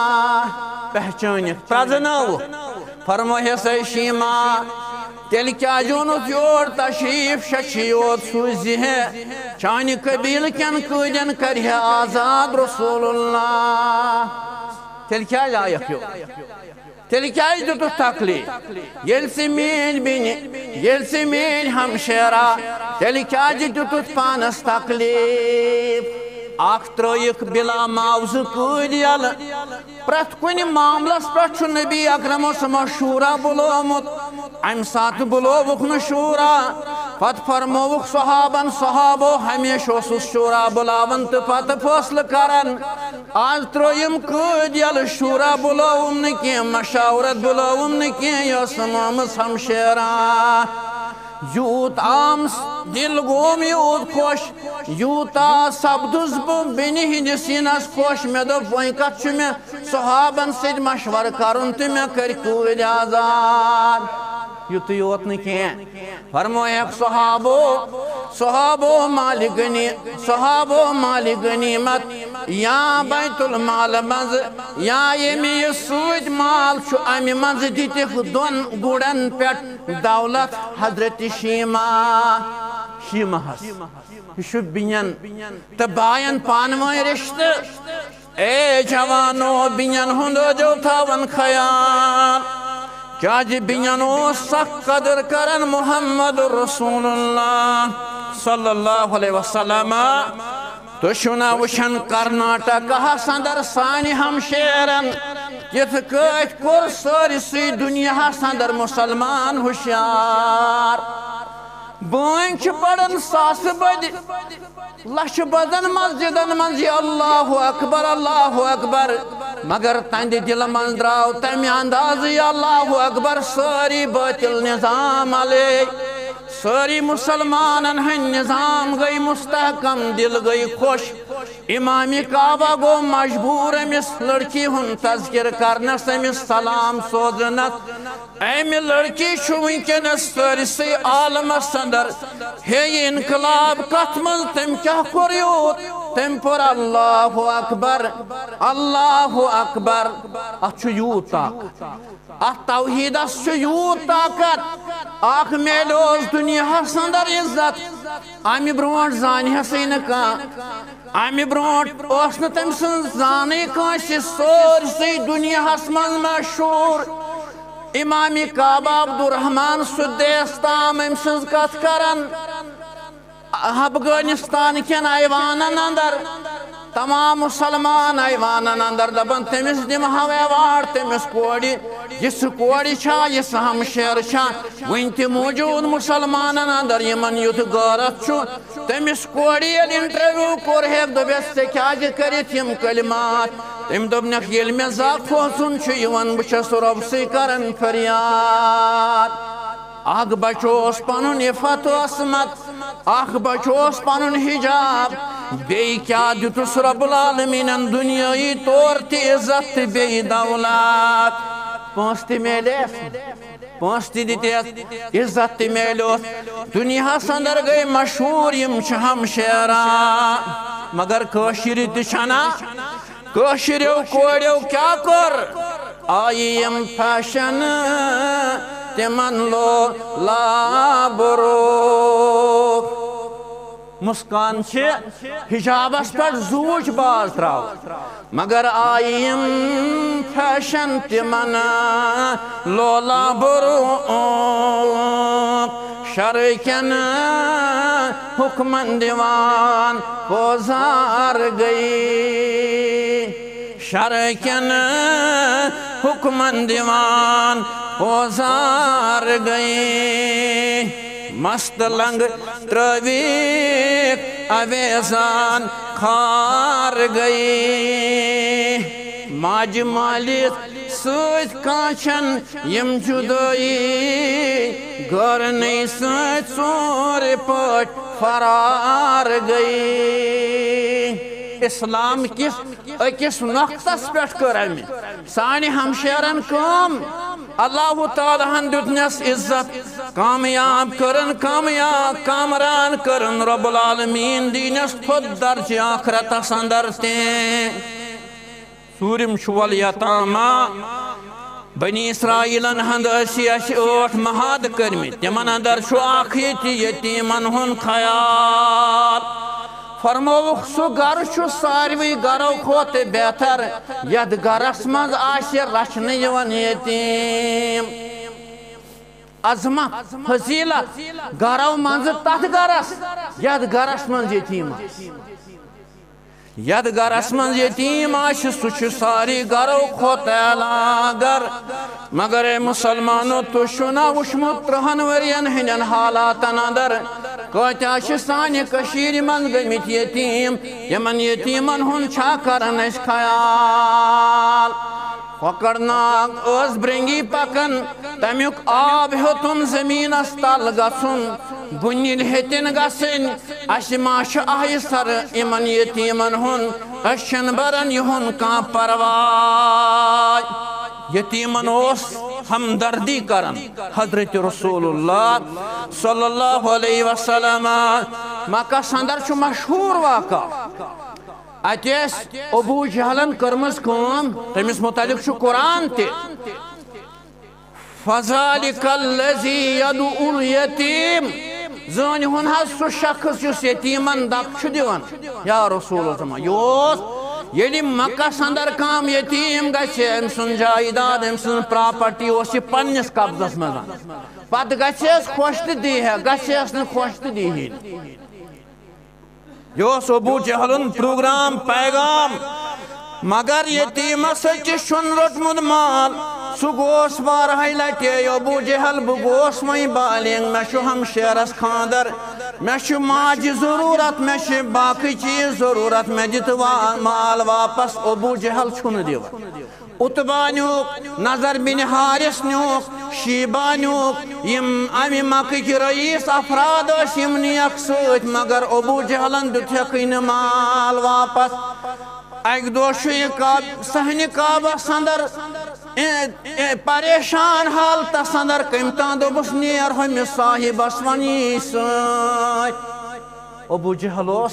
پہچٲنِتھ پرزنٲوُکھ۔ فرمٲیس، اے شیما، تیٚلہِ کیٛازِ اوٚنُتھ یور تشریف؟ شےٚ چھِ یوت سوٗزِ ہے، چانہِ قبیلہٕ کٮ۪ن قۭدٮ۪ن کرِ ہے آزاد رسول اللہ۔ تیٚلہِ کیٛازِ آیکھ یور؟ تیٚلہِ کیٛازِ دیُتُتھ تکلیف؟ ییٚلہِ ژٕ میٛٲنۍ بیٚنہِ، ییٚلہِ ژٕ میٛٲنۍ ہمشیرا، تیٚلہِ کیٛازِ دیُتُتھ پانس تکلیف؟ اکھ ترٲیِکھ بلا معاوضہٕ قۭدۍ یلہٕ۔ پرٛٮ۪تھ کُنہِ معاملس پٮ۪ٹھ چھُ نبی اکرمس مشورہ بُلومُت۔ امہِ ساتہٕ بُلووُکھ نہٕ شورا۔ پتہٕ فرمووُکھ صحابن، صحابو ہمیشہِ اوسُس شورا بُلاوان تہٕ پتہٕ فٲصلہٕ کران۔ از ترٲوِم قۭدۍ یلہٕ، شورا بُلٲوُم نہٕ کینٛہہ، مشاورت بُلٲوُم نہٕ کینٛہہ، یہِ ٲسٕم آمٕژ ہمشیرا۔ یوٗت آم دِل گوم یوٗت خۄش، یوٗتاہ سپدُس بہٕ بیٚنہِ ہٕنٛدِس سیٖنس خۄش۔ مےٚ دوٚپ، وۄنۍ کتھ چھُ مےٚ صحابن سۭتۍ مشورٕ کرُن تہٕ مےٚ کٔرۍ قۭدۍ آزاد۔ یُتُے یوت نہٕ کینٛہہ، فرمٲیکھ صحابو، صحابو مالِ غنی-، صحابو مالِ غنیمت یا بیت المال منٛز یا ییٚمہِ یہِ سۭتۍ مال چھُ، امہِ منٛز دِتِکھ دۄن گُرٮ۪ن پٮ۪ٹھ دولت حضرت شیما، شیماہس۔ یہِ چھُ بیٚنٮ۪ن تہٕ باین پانہٕ وٲنۍ رشتہٕ۔ اے جوانو، بیٚنٮ۪ن ہُنٛد ٲسۍزیو تھاوان خیال، کیٛازِ بیٚنٮ۪ن اوس سخ قدر کران محمد رسول اللہ صلی اللہ علیہ وسلم۔ تُہۍ چھِو نا وٕچھان کرناٹکاہس اندر سانہِ ہمشیرن کِتھ کٲٹھۍ کوٚر سٲرسٕے دُنیاہس اندر مسلمان ہُشیار؟ بٲنۍ چھِ پران ساسہٕ بٔدۍ، لچھِ بٔدٮ۪ن مسجدن منٛز یہِ اللہ اکبر، اللہ اکبر، مگر تہنٛدِ دِلہٕ منٛز درٛاو تمہِ اندازٕ یہِ اللہ اکبر سٲری باطل نظام علیہ۔ سٲری مسلمانن ہٕنٛدۍ نظام گٔے مستحکم، دِل گٔے خۄش۔ امام کعبہ گوٚو مجبوٗر أمِس لڑکی ہُنٛد تذکر کرنس، أمِس سلام سوزنس۔ امہِ لڑکی چھُ وٕنکیٚنس سٲرسٕے عالمس اندر ہے یہِ انقلاب کتھ منٛز؟ تٔمۍ کیٛاہ کوٚر یوٗت؟ تٔمۍ پوٚر اللہ اکبر، اللہ اکبر۔ اتھ چھُ یوٗت طاقت، اتھ توحیدس چھُ یوٗت طاقت۔ اکھ میلہِ اوس دُنیاہس اندر عزت، امہِ برونٛٹھ زانہِ ہے سٕے نہٕ کانٛہہ۔ امہِ برونٛٹھ اوس نہٕ تٔمۍ سٕنٛز زانٕے کٲنٛسہِ، سٲرسٕے دُنیاہس منٛز مشہوٗر۔ امام کعبہ عبدالرحمان سُدیس تام أمۍ سٕنٛز کتھ کران۔ افغانستان کٮ۪ن ایوانن اندر، تمام مسلمان ایوانن اندر دپان، تٔمِس دِمہو ایوارڈ، تٔمِس کورِ، یِژھ کورِ چھا، یِژھ ہمشیر چھا وٕنہِ تہِ موجود مسلمانن اندر، یِمن یُتھ غیرت چھُ؟ تٔمِس کورِ ییٚلہِ انٹرویو کوٚر ہیکھ، دوٚپیس، "ژےٚ کیازِ کٔرِتھ یِم کلمات؟" تٔمۍ دوٚپنکھ، "ییٚلہِ مےٚ زا کھوژُن چھُ یِوان، بہٕ چھَس رۄب سٕے کران فریاد۔ اکھ بچوس پنُن عفت عصمت، اکھ بچوس پنُن حجاب، بیٚیہِ کیٛاہ دیُتُس رب العالمیٖنن دُنیٲیی طور تہِ عزت تہٕ بیٚیہِ دولت؟" پونٛسہٕ تہِ میلیس، پونٛسہٕ تہِ دِتِس، عزت تہِ میلیوس۔ دُنیاہس اندر گٔے مشہوٗر، یِم چھِ ہمشیرا۔ مگر کٲشِرِ تہِ چھَنا؟ کٲشِریو کوریو کیٛاہ کوٚر؟ آیہِ یِم فیشن، تِمن لو لابرو۔ مسکان چھِ حجابس پٮ۪ٹھ زوٗچ باز تراو، مگر آیہِ یِم فیشن تِمن لولا برونٛہہ۔ شرکٮ۪ن حُکمن دِوان پوزار گٔے، شرکٮ۪ن حُکمن دِوان پوزار گٔے۔ مست لنگ ترٲوِکھ اویزان خار گٔے۔ ماجہِ مالِس سۭتۍ کانٛہہ چھَن یِم جُدٲیی، گٲرنٕے سۭتۍ ژوٗرِ پٲٹھۍ فرار گٔے۔ اسلام کِس أکِس نۄقطس پٮ۪ٹھ کٔر أمۍ سانہِ ہمشیرن کٲم۔ اللہ تعالیٰ ہن دیُتنس عزت، کامیاب کٔرٕن کامیاب، کامران کٔرٕن رب العالمین، دیٖنس تھوٚد درجہِ آخرتس اندر تہِ۔ ژوٗرِم چھُ وَل یتاما۔ بنی اسرائیلن ہند ٲسۍ اَسہِ ٲٹھ محاد کٔرمٕتۍ، تِمن اندر چھُ اکھ یہِ تہِ یتیٖمن ہُنٛد خیال۔ فرمووُکھ، سُہ گرٕ چھُ ساروٕے گرو کھۄتہٕ بہتر، یتھ گرس منٛز آسہِ رچھنہٕ یِوان یتیٖم۔ عظمت، فضیلت، گرو منٛزٕ تتھ گرس، یتھ گرس منٛز یتیٖم آسہِ۔ یتھ گرس منٛز یتیٖم آسہِ، سُہ چھُ ساروٕے گرو کھۄتہٕ اعلیٰ گر۔ مگر اے مسلمانو، تُہۍ چھِو نا وُچھمُت ترٕہن ؤرین ہٕنٛدٮ۪ن حالاتن اندر کۭتیاہ چھِ سانہِ کٔشیٖرِ منٛز گٔمٕتۍ یتیٖم؟ یِمن یتیٖمن ہُنٛد چھا کران أسۍ خیال؟ کۄکرناگ ٲس برٛنٛگی پکان، تمیُک آب ہیوٚتُن زٔمیٖنس تل گژھُن، بُنِل ہیٚتِن گژھٕنۍ۔ اسہِ ما چھُ آہہِ سر یِمن یتیٖمن ہُنٛد؟ أسۍ چھِنہٕ بران یِہُنٛد کانٛہہ پرواے۔ یتیٖمن اوس ہمدردی کران حضرت رسول اللہ صلی اللہ علیہ وسلم۔ مکس اندر چھُ مشہوٗر واقعہ۔ اتہِ ٲسۍ ابو جہلن کٔرمٕژ کٲم، تٔمِس متعلق چھُ قرآن تہِ۔ فذلک الذی یدعو الیتیم۔ زٲنۍ ہُن حظ سُہ شخص یُس یتیٖمن دکہٕ چھُ دِوان۔ یا رسول اللہ، یہِ اوس ییٚلہِ مکس اندر کانٛہہ یتیٖم گژھِ، أمۍ سُنٛد جایداد، أمۍ سٕنٛز پراپرٹی اوس یہِ پننِس قبضس منٛز۔ پتہٕ گژھِ ہس خۄش تہٕ دی ہے، گژھِ ہس نہٕ خۄش تہٕ دی ہے نہٕ۔ یہِ اوس ابو جہلُن پروگرام، مگر یتیٖمس أکِس چھُن روٚٹمُت مال، سُہ گوس واریاہہِ لٹہِ، "اے ابو جہل، بہٕ گوس وۄنۍ بالغ، مےٚ چھُ ہمشیرس خاندر، مےٚ چھُ ماجہِ ضروٗرت، مےٚ چھِ باقٕے چیٖز ضروٗرت، مےٚ دِ تہٕ وا-، مال واپس۔" ابو جہل چھُنہٕ دِوان۔ عتبہ نیوٗکھ، نضر بن حارث نیوٗکھ، شیبہ نیوٗکھ، یِم امہِ مکٕکۍ رئیس افراد ٲسۍ، یِم نِیَکھ سۭتۍ، مگر ابو جہلن دیُتکھٕے نہٕ مال واپس۔ اکہِ دۄہ چھُ یہِ کعب-، صحنِ کعبس اندر، اے، اے، پریشان حالتس اندر، کٔمۍ تام دوٚپُس، "نیر ہُمِس صاحبس ونی سۭتۍ۔" ابو جہل اوس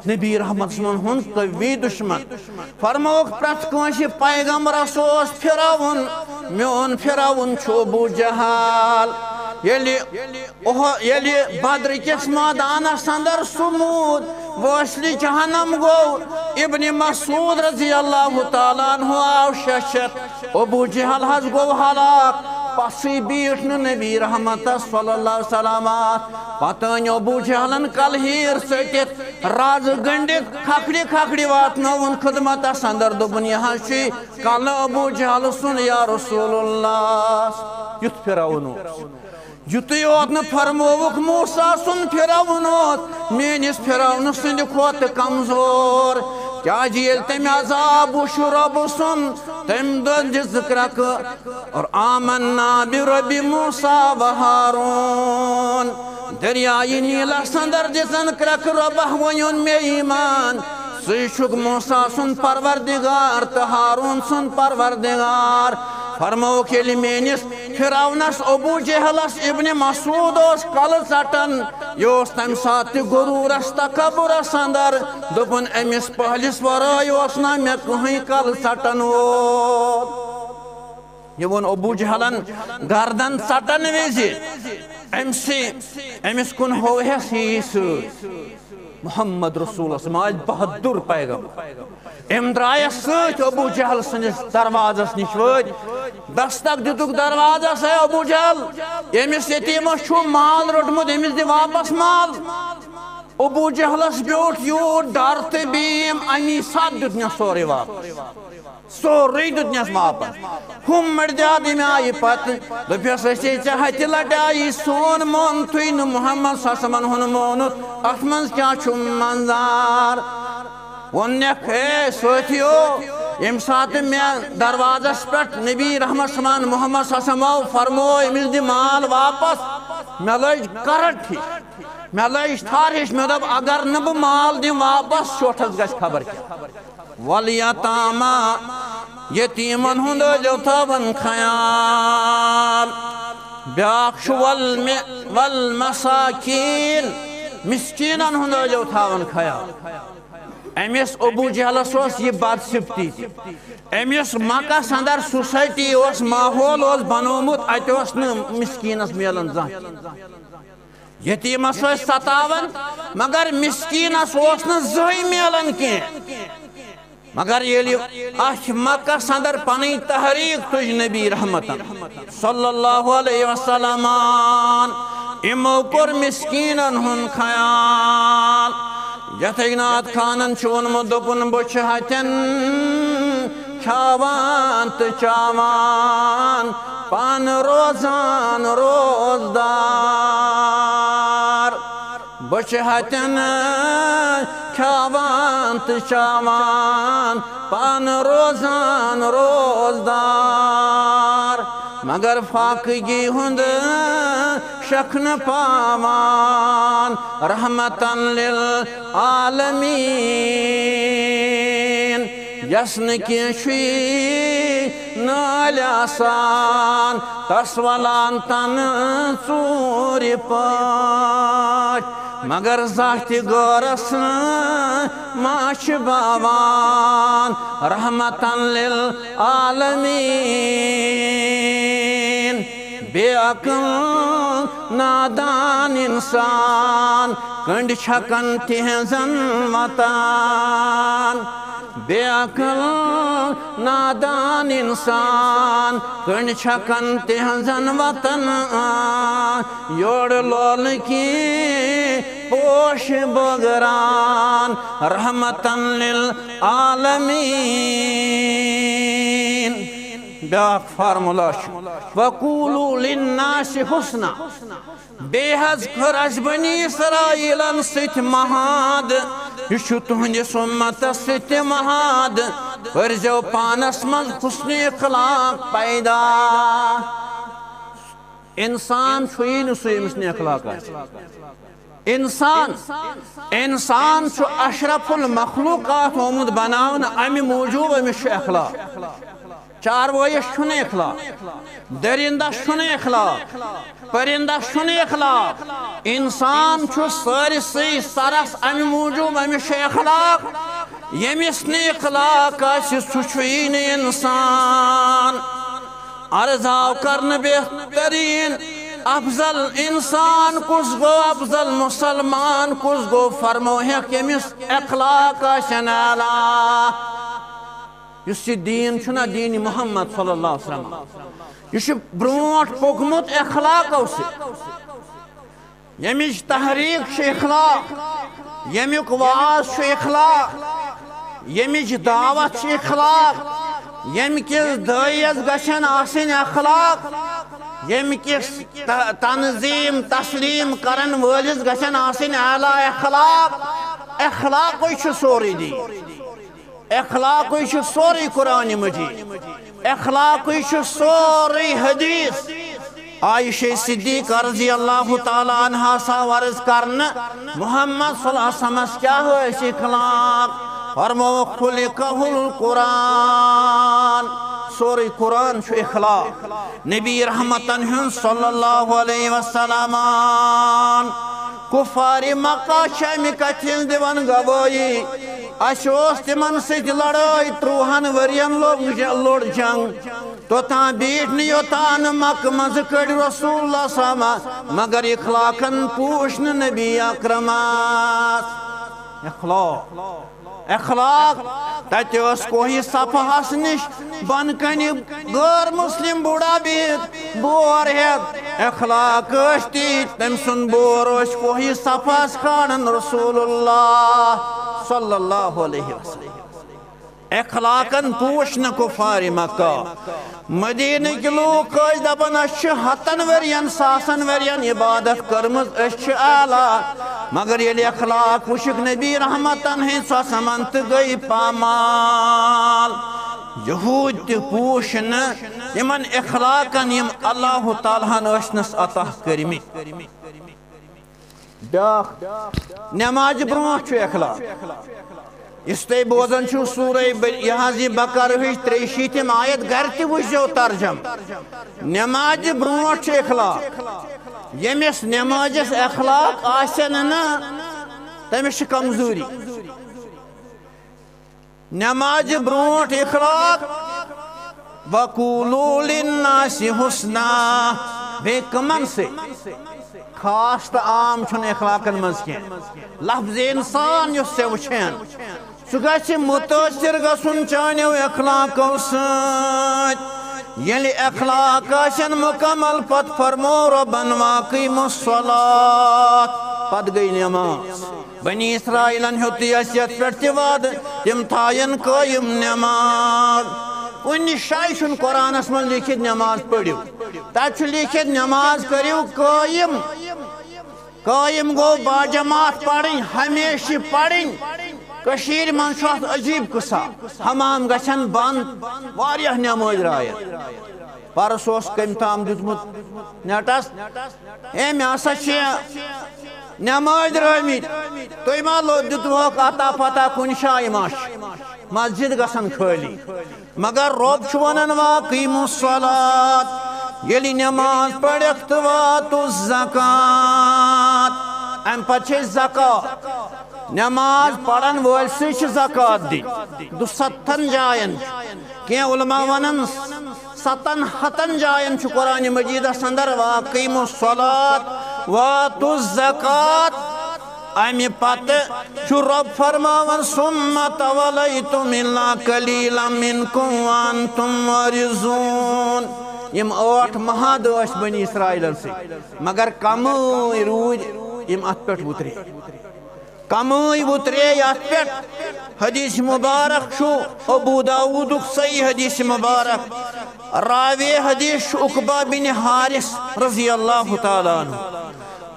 نبی رحمت سُنٛد ہُنٛد قوی دشمن۔ فرمووُکھ، پرٛٮ۪تھ کٲنٛسہِ پیغمبرس اوس فرعون، میون فرعون چھُ ابو جہل۔ ییٚلہِ اوہ-، ییٚلہِ بدر کِس مٲدانس اندر سُہ موٗد وٲصلِ جہنم گوٚو، ابن مسعود رضی اللہ تعالیٰ عنہ آو شیٚچھتھ، ابو جہل حظ گوٚو ہلاک۔ پسٕے بیٖٹھ نہٕ نبی رحمتس صلی اللہ علیہ وسلم اتھ۔ پتہٕ أنۍ ابو جہلن کلہٕ ہیٖر ژٔٹِتھ، رز گنڈِتھ، کھکھرِ کھکھرِ واتنٲوُن خدمتس اندر، دوٚپُن، "یہِ حظ چھُے کلہٕ ابو جہل سُنٛد یا رسول اللہ۔" یُتھ فرعون اوس۔ یُتُے یوت نہٕ فرمووُکھ موسیٰ سُنٛد فرعون اوس میٲنِس فرعون سٕنٛدِ کھۄتہٕ کمزور۔ کیازِ ییٚلہِ تٔمۍ عذاب وُچھ رۄبہٕ سُنٛد، تٔمۍ دوٚپ زِ ژٕ کرکھ، اور آمنا برب موسیٰ و ہارون۔ دریایہِ نیٖلس اندر دِژن کرکہٕ، رۄبہ وۄنۍ اوٚن مےٚ ایمان۔ ژٕے چھُکھ موسیٰ سُنٛد پروردگار تہٕ ہارون سُنٛد پروردگار۔ فرمووُکھ، ییٚلہِ میٲنِس فرعونس، ابو جہلس، ابن مسعود اوس کلہٕ ژٹان، یہِ اوس تمہِ ساتہٕ تہِ غرورس تکبرس اندر، دوٚپُن، أمِس پہلِس ورٲے اوس نہ مےٚ کٕہٕنۍ کلہٕ ژٹن وول۔ یہِ ووٚن ابو جہلن گردن ژٹن وِزِ، أمۍ سٕے، أمِس کُن ہووہس یی سۭتۍ۔ محمد رسول اللہ، سماج بہادر پیغمبر۔ أمۍ درٛایس سۭتۍ ابو جہل سٕنٛدِس دروازس نِش وٲتۍ۔ دستک دِتُکھ دروازس، "اے ابو جہل، ییٚمِس یتیٖمس چھُ مال روٚٹمُت، أمِس دِ واپس مال۔" ابو جہلس بیوٗٹھ یوٗت ڈر تہٕ بیٖم، امی ساتہٕ دیُتنس سورُے واپس۔ سورُے دیُتنس واپس۔ ہُم مٔردیاد اَمہِ آیہِ پتہٕ۔ دوٚپیس، "أسے ژےٚ ہتہِ لٹہِ آیی سون مونتھٕے نہٕ، محمد صلی اللہ علیہ وسلمن ہُنٛد مونُتھ۔ اتھ منٛز کیٛاہ چھُ منظار؟" ووٚننکھ، "ہے سٲتھیو، ییٚمہِ ساتہٕ مےٚ دروازس پٮ۪ٹھ نبی رحمت سمان محمد صلی اللہ علیہ وسلم آو، فرموو أمِس دِ مال واپس، مےٚ لٔج کرٛٹھ ہِش، مےٚ لٔج تھر ہِش، مےٚ دوٚپ اگر نہٕ بہٕ مال دِمہٕ واپس، شوٹھس گژھِ خبر کیٛاہ۔" والیتاما، یتیٖمن ہُنٛد ٲسۍزیو تھاوان خیال۔ بیٛاکھ چھُ والم-، والمساکین، مسکیٖنن ہُنٛد ٲسۍزیو تھاوان خیال۔ أمِس ابو جہلس اوس یہِ بدصفتی تہِ۔ أمِس مکس اندر سوسائٹی اوس، ماحول اوس بنومُت، اتہِ اوس نہٕ مسکیٖنس میلان زانٛہہ۔ یتیٖمس ٲسۍ ستاوان، مگر مسکیٖنس اوس نہٕ زٕہٕے میلان کینٛہہ۔ مگر ییٚلہِ اتھ مکس اندر پنٕنۍ تحریک تُج نبی رحمتن صلی اللہ علیہ وسلمن، یِمو کوٚر مسکیٖنن ہُنٛد خیال۔ یتھے نعت خانن چھُ ووٚنمُت، دوٚپُن، بہٕ چھُ ہتٮ۪ن کھیاوان تہٕ چاوان، پانہٕ روزان روزدار۔ بہٕ چھُ ہتٮ۪ن کھیاوان تہٕ چاوان، پانہٕ روزان روزدار۔ مگر فاقگی ہُنٛد شکھ نہٕ پاوان، رحمتن للعالمین۔ یس نہٕ کینٛہہ چھُے نٲلۍ آسان، تس ولان تن ژوٗرِ پٲٹھۍ۔ مگر زانٛہہ تہِ غٲرس نہٕ ماچھ باوان، رحمتن للعالمین۔ بے عقل نادان انسان، کنڈ چھکن تہنزن وطن۔ بے عقل نادان انسان، کنڈ چھکن تہنزن وطن۔ یور لول کی پوش بگران، رحمتن للعالمین۔ بیاکھ فارمولا چھُ، "وَقُولُوا لِلنَّاسِ حُسْنًا۔" بیٚیہِ حظ کٔر اَسہِ بنی اسرائیلن سۭتۍ محاد، یہِ چھُ تُہنٛدِس اُمتس سۭتۍ تہِ محاد، کٔرۍزیو پانس منٛز حُسنِ اخلاق پیدا۔ انسان چھُ یی نہٕ سُہ، ییٚمِس نہٕ اخلاق آسہِ۔ انسان، انسان چھُ اشرف المخلوقات آمُت بناونہٕ، امہِ موٗجوٗب أمِس چھُ اخلاق۔ چاروٲیِس چھُنہٕ اخلاق، درندس چھُنہٕ اخلاق، پرندس چھُنہٕ اخلاق۔ انسان چھُ سٲرسٕے سرس امہِ موٗجوٗب أمِس چھُ اخلاق۔ ییٚمِس نہٕ اخلاق آسہِ، سُہ چھُ یی نہٕ انسان۔ عرض آو کرنہٕ بہترین افضل انسان کُس گوٚو، افضل مسلمان کُس گوٚو، فرموہکھ ییٚمِس اخلاق آسن اعلیٰ۔ یُس یہِ دیٖن چھُنہ دیٖنِ محمد صلی اللہ علیہ وسلم، یہِ چھُ برونٛٹھ پوٚکمُت اخلاقو سۭتۍ۔ ییٚمِچ تحریٖک چھِ اخلاق، ییٚمیُک وعظ چھُ اخلاق، ییٚمِچ دعوت چھِ اخلاق، ییٚمہِ کِس دٲعیَس گژھن آسٕنۍ اخلاق، ییٚمہِ کِس ت-، تنظیٖم تسلیٖم کرن وٲلِس گژھن آسٕنۍ اعلیٰ اخلاق۔ اخلاقٕے چھُ سورُے دیٖن۔ اخلاقٕے چھُ سورُے قرآنِ مجیٖد۔ اخلاقٕے چھُ سورُے حدیث۔ عائشہ صدیقہ رضی اللہ تعالیٰ عنہا سا عرض کرنہٕ، محمد صلی اللہ علیہ وسلمس کیٛاہ ٲسۍ اخلاق؟ فرمووُکھ، "خلقہ القرآن"، سورُے قرآن چھُ اخلاق۔ نبی رحمتن ہُنٛد صلی اللہ علیہ وسلم۔ کفارِ مکہ چھِ امہِ کتھِ ہٕنٛز دِوان گوٲہی۔ اسہِ اوس تِمن سۭتۍ لڑٲے، ترٛوہن ؤرین لوٚگ ج-، لوٚڑ جنگ۔ توٚتام بیٖٹھۍ نہٕ یوٚتام نہٕ مکہ منٛزٕ کٔڑۍ رسول اللہ صلی اللہ علیہ وسلم، مگر اخلاقن پوٗچھ نہٕ نبی اکرمس۔ اخلاق۔ اخلاق۔ تتہِ ٲس کوہِ صفاہس نِش بۄنہٕ کنہِ غٲر مسلم بوڑھا بِہِتھ بور ہٮ۪تھ۔ اخلاق ٲسۍ تی، تٔمۍ سُنٛد بور ٲسۍ کوہِ صفاہس کھالان رسول اللہ صلی اللہ علیہ وسلم۔ اخلاقن پوٗچھ نہٕ کفارِ مکہ۔ مدینٕکۍ لوٗکھ ٲسۍ دپان، "أسۍ چھِ ہتن ؤرین، ساسن ؤرین عبادت کٔرمٕژ، أسۍ چھِ اعلیٰ۔" مگر ییٚلہِ اخلاق وٕچھِکھ نبی رحمتن ہٕنٛدۍ، سۄ سمن تہٕ گٔے پامال۔ یہوٗدۍ تہِ پوٗچھ نہٕ تِمن اخلاقن، یِم اللہ تعالیٰ ہن ٲسۍ نس عطا کٔرمٕتۍ۔ بیٛاکھ، نمازِ برونٛٹھ چھُ اخلاق۔ یُس تُہۍ بوزان چھِو سورہ ب-، یہِ حظ یہِ بقرہٕچ ترٛیٚیہِ شیٖتِم آیت، گرِ تہِ وٕچھزیو ترجم۔ نمازِ برونٛٹھ چھُ اخلاق۔ ییٚمِس نمازس اخلاق آسن نہٕ، تٔمِس چھِ کمزوری۔ نمازِ برونٛٹھ اخلاق، "وقولوا للناس حسنا"۔ بیٚیہِ کٕمن سۭتۍ؟ خاص تہٕ عام چھُنہٕ اخلاقن منٛز کینٛہہ۔ لفظِ انسان یُس ژےٚ وٕچھن، سُہ گژھِ مُتٲثِر گژھُن چانیو اخلاقو سۭتۍ۔ ییٚلہِ اخلاق آسن مُکمل، پتہٕ فرمو رۄبن، "واقیموا الصلاۃ"، پتہٕ گٔے نماز۔ بنی اسرائیلن ہیوٚت یہِ اَسہِ یَتھ پٮ۪ٹھ تہِ وعدٕ، تِم تھاین قٲیِم نماز۔ کُنہِ جایہِ چھُنہٕ قرآنس منٛز لیٖکھِتھ نماز پٔرِو، تَتہِ چھُ لیٖکھِتھ نماز کٔرِو قٲیِم۔ قٲیِم گوٚو باجماعت پرٕنۍ، ہمیشہِ پرٕنۍ۔ کٔشیٖرِ منٛز چھُ اَتھ عجیٖب قٕصہ، حمام گژھن بنٛد، واریاہ نمٲزۍ درٛایَن۔ پرس اوس کٔمۍ تام دیُتمُت نیٹس، "ہے، مےٚ ہسا چھِ نمٲزۍ درٛٲمٕتۍ، تُہۍ ما لو-، دیُتوُکھ عطا پتہ کُنہِ جایہِ ما چھِ مسجد گژھن خٲلی؟" مگر رۄب چھُ ونان، "واقیموا الصلاۃ"، ییٚلہِ نماز پٔرِکھ تہٕ واتو الزکوٰۃ، امہِ پتہٕ چھِ أسۍ زکوٰۃ۔ نماز پرن وٲلۍ سٕے چھِ زکوٰۃ دِنۍ۔ دُستتھن جاین، کینٛہہ علماء ونان ستن ہتن جاین چھُ قرآن مجیدس اندر "واقیموا الصلاۃ وآتوا الزکوٰۃ"۔ امہِ پتہٕ چھُ رۄب فرماوان، "ثم تولیتم الا قلیلا منکم وانتم معرضون"۔ یِم ٲٹھ محادٕ ٲسۍ بنی اسرائیلن سۭتۍ، مگر کمٕے روٗدۍ یِم اتھ پٮ۪ٹھ وُترِ۔ کمٲے وُترے یتھ پٮ۪ٹھ۔ حدیث مبارک چھُ ابو داؤدُک صحیح حدیث مبارک۔ راوی حدیث چھُ عقبہ بن حارث رضی اللہ تعالیٰ عنہ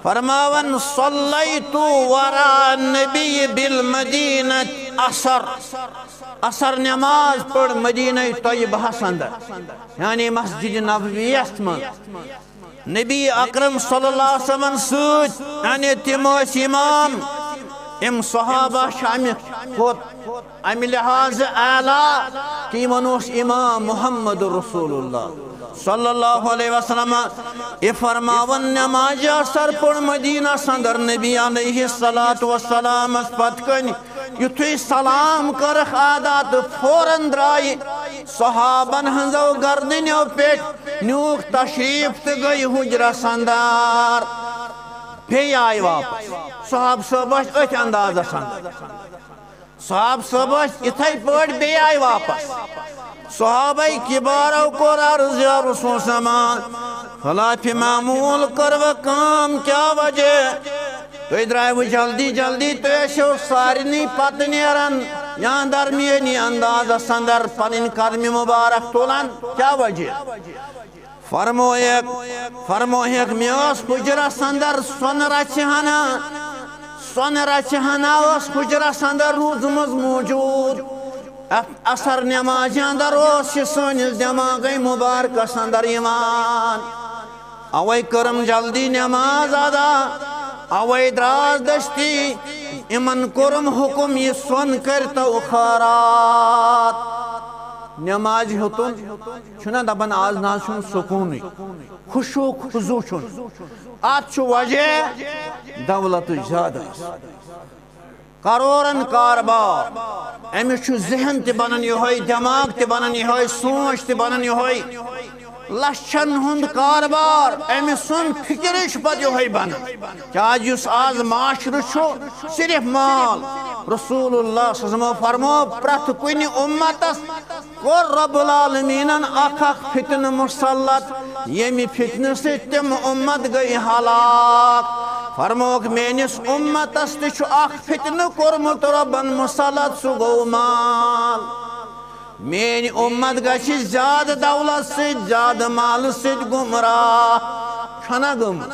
فرماوان، "صلیت وراء النبی بالمدینہ عصر۔" عصر نماز پٔر مدینہ طیبہس اندر، یعنی مسجد نبویس منٛز۔ نبی اکرم صلی اللہ علیہ وسلم سۭتۍ، یعنی تِم ٲسۍ امام۔ یِم صحابہ چھِ امہِ کھۄتہٕ امہِ لحاظ اعلیٰ کہِ یِمن اوس امام محمد رسول اللہ صلی اللہ علیہ وسلم۔ یہِ فرماوان، نماز اثر پوٚر مدینس اندر نبی علیہ الصلوۃ والسلامس پتہٕ کنہِ۔ یُتھُے سلام کٔرٕکھ ادا تہٕ فوراً درٛایہِ صحابن ہٕنٛزو گردنیو پٮ۪ٹھ، نیوٗکھ تشریف تہٕ گٔے حجرس اندر۔ بیٚیہِ آیہِ واپس۔ صحابہٕ صٲب ٲسۍ أتھۍ اندازس اندر۔ صحابہٕ صٲب ٲسۍ یِتھے پٲٹھۍ، بیٚیہِ آیہِ واپس۔ صحابہ کبارو کوٚر عرض، یا رسول سما، خلاف معمول کٔروٕ کٲم، کیٛاہ وجہ؟ تُہۍ درٛایوٕ جلدی جلدی، تُہۍ ٲسِو سارنٕے پتہٕ نیران یا درمیٲنی اندازس اندر پنٕنۍ قدمہِ مبارک تُلان، کیٛاہ وجہ؟ فرمویکھ، فرمویکھ، مےٚ ٲس حجرس اندر سۄنہٕ رژھِ ہنا، سۄنہٕ رژھِ ہنا ٲس حجرس اندر روٗزمٕژ موجود۔ اَتھ عصر نمازِ اندر اوس یہِ سٲنِس دٮ۪ماغے مبارکس اندر یِوان۔ اوے کٔرٕم جلدی نماز ادا، اوے دراس دستی، یِمن کوٚرُم حکم، یہِ سۄن کٔرتو خٲرات۔ نمازِ ہیوٚتُن چھُنہ دپان، از نہ حظ چھُنہٕ سکوٗنٕے، خشوع خضوع چھُنہٕ۔ اتھ چھُ وجہ دولتٕچ زیادٕ آسان۔ کرورن کاربار، أمِس چھُ ذہن تہِ بنان یِہوٚے، دٮ۪ماغ تہِ بنان یِہوٚے، سونٛچ تہِ بنان یِہوٚے۔ لچھن ہُنٛد کاربار، أمۍ سُنٛد فکرٕے چھُ پتہٕ یِہوٚے بنان۔ کیٛازِ یُس آز معاشرٕ چھُ، صرف مال۔ رسول اللہ صلی اللہ علیہ وسلم فرمو، پرٛٮ۪تھ کُنہِ اُمتس کوٚر رب العالمیٖنن اکھ اکھ فتنہٕ مسلط، ییٚمہِ فتنہٕ سۭتۍ تِم اُمت گٔے ہلاک۔ فرموکھ، میٲنِس اُمتس تہِ چھُ اکھ فتنہٕ کوٚرمُت رۄبن مسلط، سُہ گوٚو مال۔ میٲنۍ اُمت گژھِ زیادٕ دولت سۭتۍ، زیادٕ مالہٕ سۭتۍ گمراہ۔ چھنا گٔمٕژ؟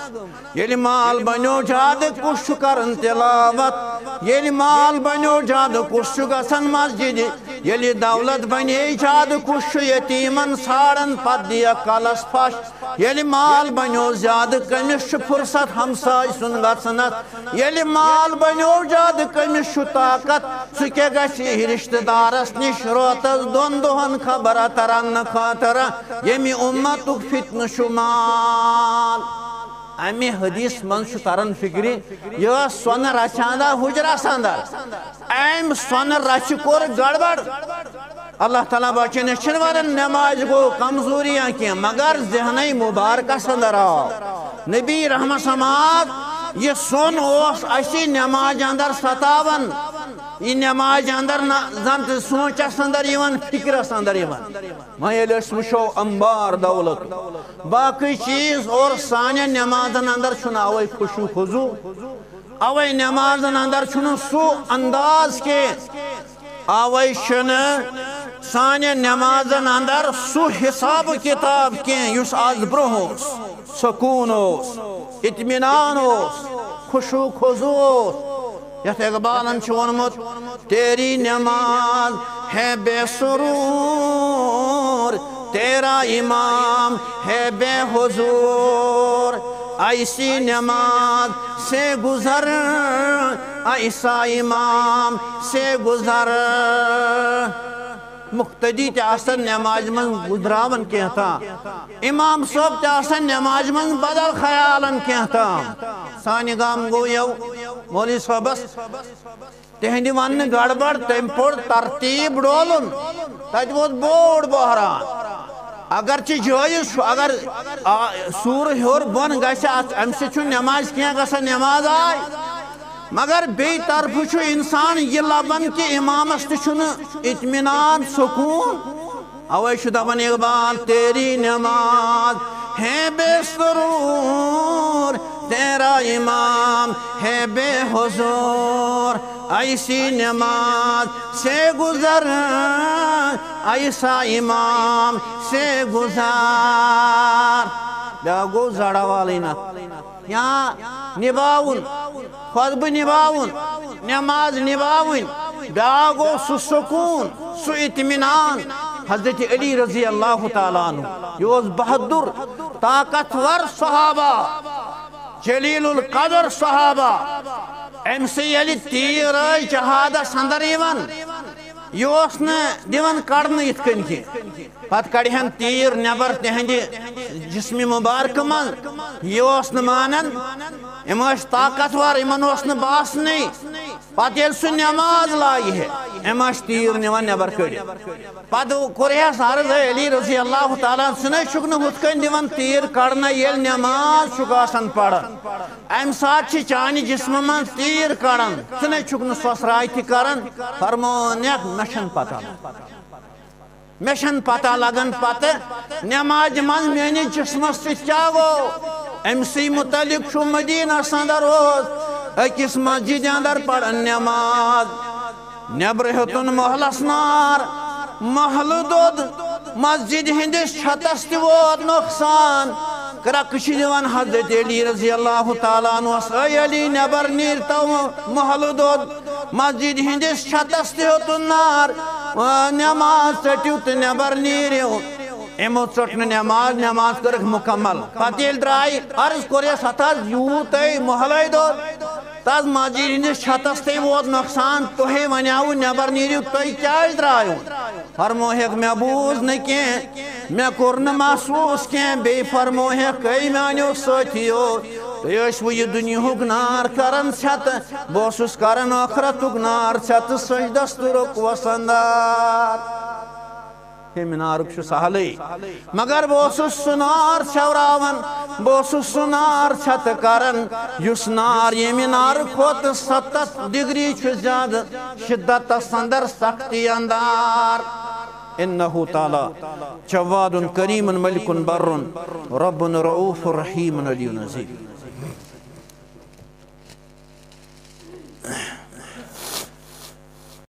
ییٚلہِ مال بنیو زیادٕ، کُس چھُ کران تلاوت؟ ییٚلہِ مال بنیو زیادٕ، کُس چھُ گژھان مسجدِ؟ ییٚلہِ دولت بنے زیادٕ، کُس چھُ یتیٖمن ژھانڈان، پتہٕ دِیکھ کلس پھش؟ ییٚلہِ مال بنیو زیادٕ، کٔمِس چھُ فرصت ہمساے سُنٛد گژھنس؟ ییٚلہِ مال بنیو زیادٕ، کٔمِس چھُ طاقت؟ سُہ کیٛاہ گژھِ رشتہٕ دارس نِش رٲتس دۄن دۄہن خبر اتر اننہٕ خٲطرٕ؟ ییٚمہِ اُمتُک فتنہٕ چھُ مال۔ امہِ حدیث منٛز چھُ تران فکرِ، یہِ ٲس سۄنہٕ رژھِ ہنا حجرس اندر۔ أمۍ سۄنہٕ رژھِ کوٚر گڑبڑ۔ اللہ تعالیٰ بچٲیِن، أسۍ چھِنہٕ ونان نمازِ گوٚو کمزوری یا کینٛہہ، مگر ذہنٕے مبارکس اندر آو۔ نبی رحمت سماعت، یہِ سۄن اوس اَسہِ نمازِ اندر ستاوان۔ یہِ نمازِ اندر نہ زن تہِ سونٛچس اندر یِوان، فکرس اندر یِوان۔ وۄنۍ ییٚلہِ أسۍ وٕچھو انبار دولت، باقٕے چیٖز، اور سانٮ۪ن نمازن اندر چھُنہٕ اوے خشوع خضوع، اوے نمازن اندر چھُنہٕ سُہ انداز کینٛہہ۔ اوے چھُنہٕ سانہِ نمازن اندر سُہ حساب و کتاب کینٛہہ یُس از برونٛہہ اوس۔ سکوٗن اوس، اطمینان اوس، خشوع خضوع اوس۔ یتھ اقبالن چھُ ووٚنمُت، تیری نماز ہے بے سرور، تیرا امام ہے بے حضور۔ ایسی نماز سے گزر، ایسا امام سے گزر۔ مقتدی تہِ آسن نمازِ منٛز گُزراوان کینٛہہ تام، امام صٲب تہِ آسن نمازِ منٛز بدل خیالن کینٛہہ تام۔ سانہِ گامہٕ گوٚو یَوٕ مولوی صٲبس، تِہنٛدِ وننہٕ گڑبڑ، تٔمۍ پوٚر ترتیٖب ڈولُن، تتہِ ووت بوٚڑ بحران۔ اگرچہِ جٲیز چھُ، اگر آ، سوٗرٕ ہیوٚر بۄن گژھِ، اتھ، امہِ سۭتۍ چھُنہٕ نمازِ کینٛہہ گژھان، نماز آے۔ مگر بیٚیہِ طرفہٕ چھُ انسان یہِ لبان کہِ امامس تہِ چھُنہٕ اطمینان، سکوٗن۔ اوے چھُ دپان اقبال، تیری نماز ہے بے سرور، میرا امام ہے بے حضور، ایسی نماز سے گزر، ایسا امام سے گزر۔ بیٛاکھ گوٚو زڑا والٕنۍ نہ، یا نباوُن، خطبہٕ نباوُن، نماز نباوٕنۍ۔ بیٛاکھ گوٚو سُہ سکوٗن، سُہ اطمینان۔ حضرت علی رضی اللہ تعالیٰ عنہ، یہِ اوس بہادُر، طاقتور صحابہ، جلیل القدر صحابہ۔ أمۍ سٕے ییٚلہِ تیٖر ٲسۍ جہادس اندر یِوان، یہِ اوس نہٕ دِوان کڑنہٕ یِتھ کٔنۍ کینٛہہ۔ پتہٕ کڑِہن تیٖر نٮ۪بر تِہنٛدِ جسمِ مبارکہٕ منٛز، یہِ اوس نہٕ مانان۔ یِم ٲسۍ طاقتور، یِمن اوس نہٕ باسنٕے۔ پتہٕ ییٚلہِ سُہ نٮ۪ماز لایہِ ہے، أمۍ ٲسۍ تیٖر نِوان نٮ۪بر کٔڑِتھ۔ پتہٕ کوٚر ہس عرض، "اے علی رضی اللہ تعالیٰ عنہ، ژٕ نَے چھُکھ نہٕ ہُتھ کٔنۍ دِوان تیٖر کڑنَے، ییٚلہِ نٮ۪ماز چھُکھ آسان پران، اَمہِ ساتہٕ چھِ چانہِ جسمہٕ منٛز تیٖر کڑان، ژٕ نَے چھُکھ نہٕ سۄسراے تہِ کران؟" فرمونکھ، "مےٚ چھَنہٕ پتہ لگان۔" مےٚ چھَنہٕ پتہ لگان پتہٕ نٮ۪مازِ منٛز میٲنِس جسمس سۭتۍ کیٛاہ گوٚو۔ أمۍ سٕے متعلق چھُ مدینس اندر اوس أکِس مسجدِ اندر پران نٮ۪ماز۔ نٮ۪برٕ ہیوٚتُن محلس نار، محلہٕ دوٚد، مسجدِ ہٕنٛدِس چھتس تہِ ووت نۄقصان۔ کرٛکہٕ چھِ دِوان حضرت علی رضی اللہ تعالیٰ عنہس، "اے علی، نٮ۪بر نیٖر تو، محلہٕ دوٚد، مسجدِ ہٕنٛدِس چھتس تہِ ہیوٚتُن نار، آ، نٮ۪ماز ژٔٹِو تہٕ نٮ۪بر نیٖرِو۔" یِمو ژٔٹ نہٕ نٮ۪ماز، نٮ۪ماز کٔرٕکھ مُکمل۔ پتہٕ ییٚلہِ درٛاے، عرض کوٚرُس، "ہتہٕ حظ یوٗت تۄہہِ محلے دوٚد، تتھ مسجدِ ہٕنٛدِس چھتس تہِ ووت نۄقصان، تۄہے ونیاوُ نٮ۪بر نیٖرِو، تُہۍ کیٛازِ درٛایِو؟" فرموہکھ، "مےٚ بوٗز نہٕ کینٛہہ، مےٚ کوٚر نہٕ محسوٗس کینٛہہ۔" بیٚیہِ فرموہکھ، "اے میانیو سٲتھیو، تُہۍ ٲسوٕ یہِ دُنیاہُک نار کران ژھٮ۪تہٕ، بہٕ اوسُس کران ٲخرتُک نار ژھٮ۪تہٕ سجدس تہٕ رُکوعس اندر۔" ہیٚمہِ نارُک چھُ سہلٕے، مگر بہٕ اوسُس سُہ نار ژھٮ۪وراوان، بہٕ اوسُس سُہ نار ژھٮ۪تہٕ کران، یُس نار ییٚمہِ نارٕ کھۄتہٕ ستتھ ڈگری چھُ زیادٕ شدتس اندر، سختی اندر۔ انہ تعالیٰ جواد کریم ملک بر، رب رؤوف رحیم علی عظیم۔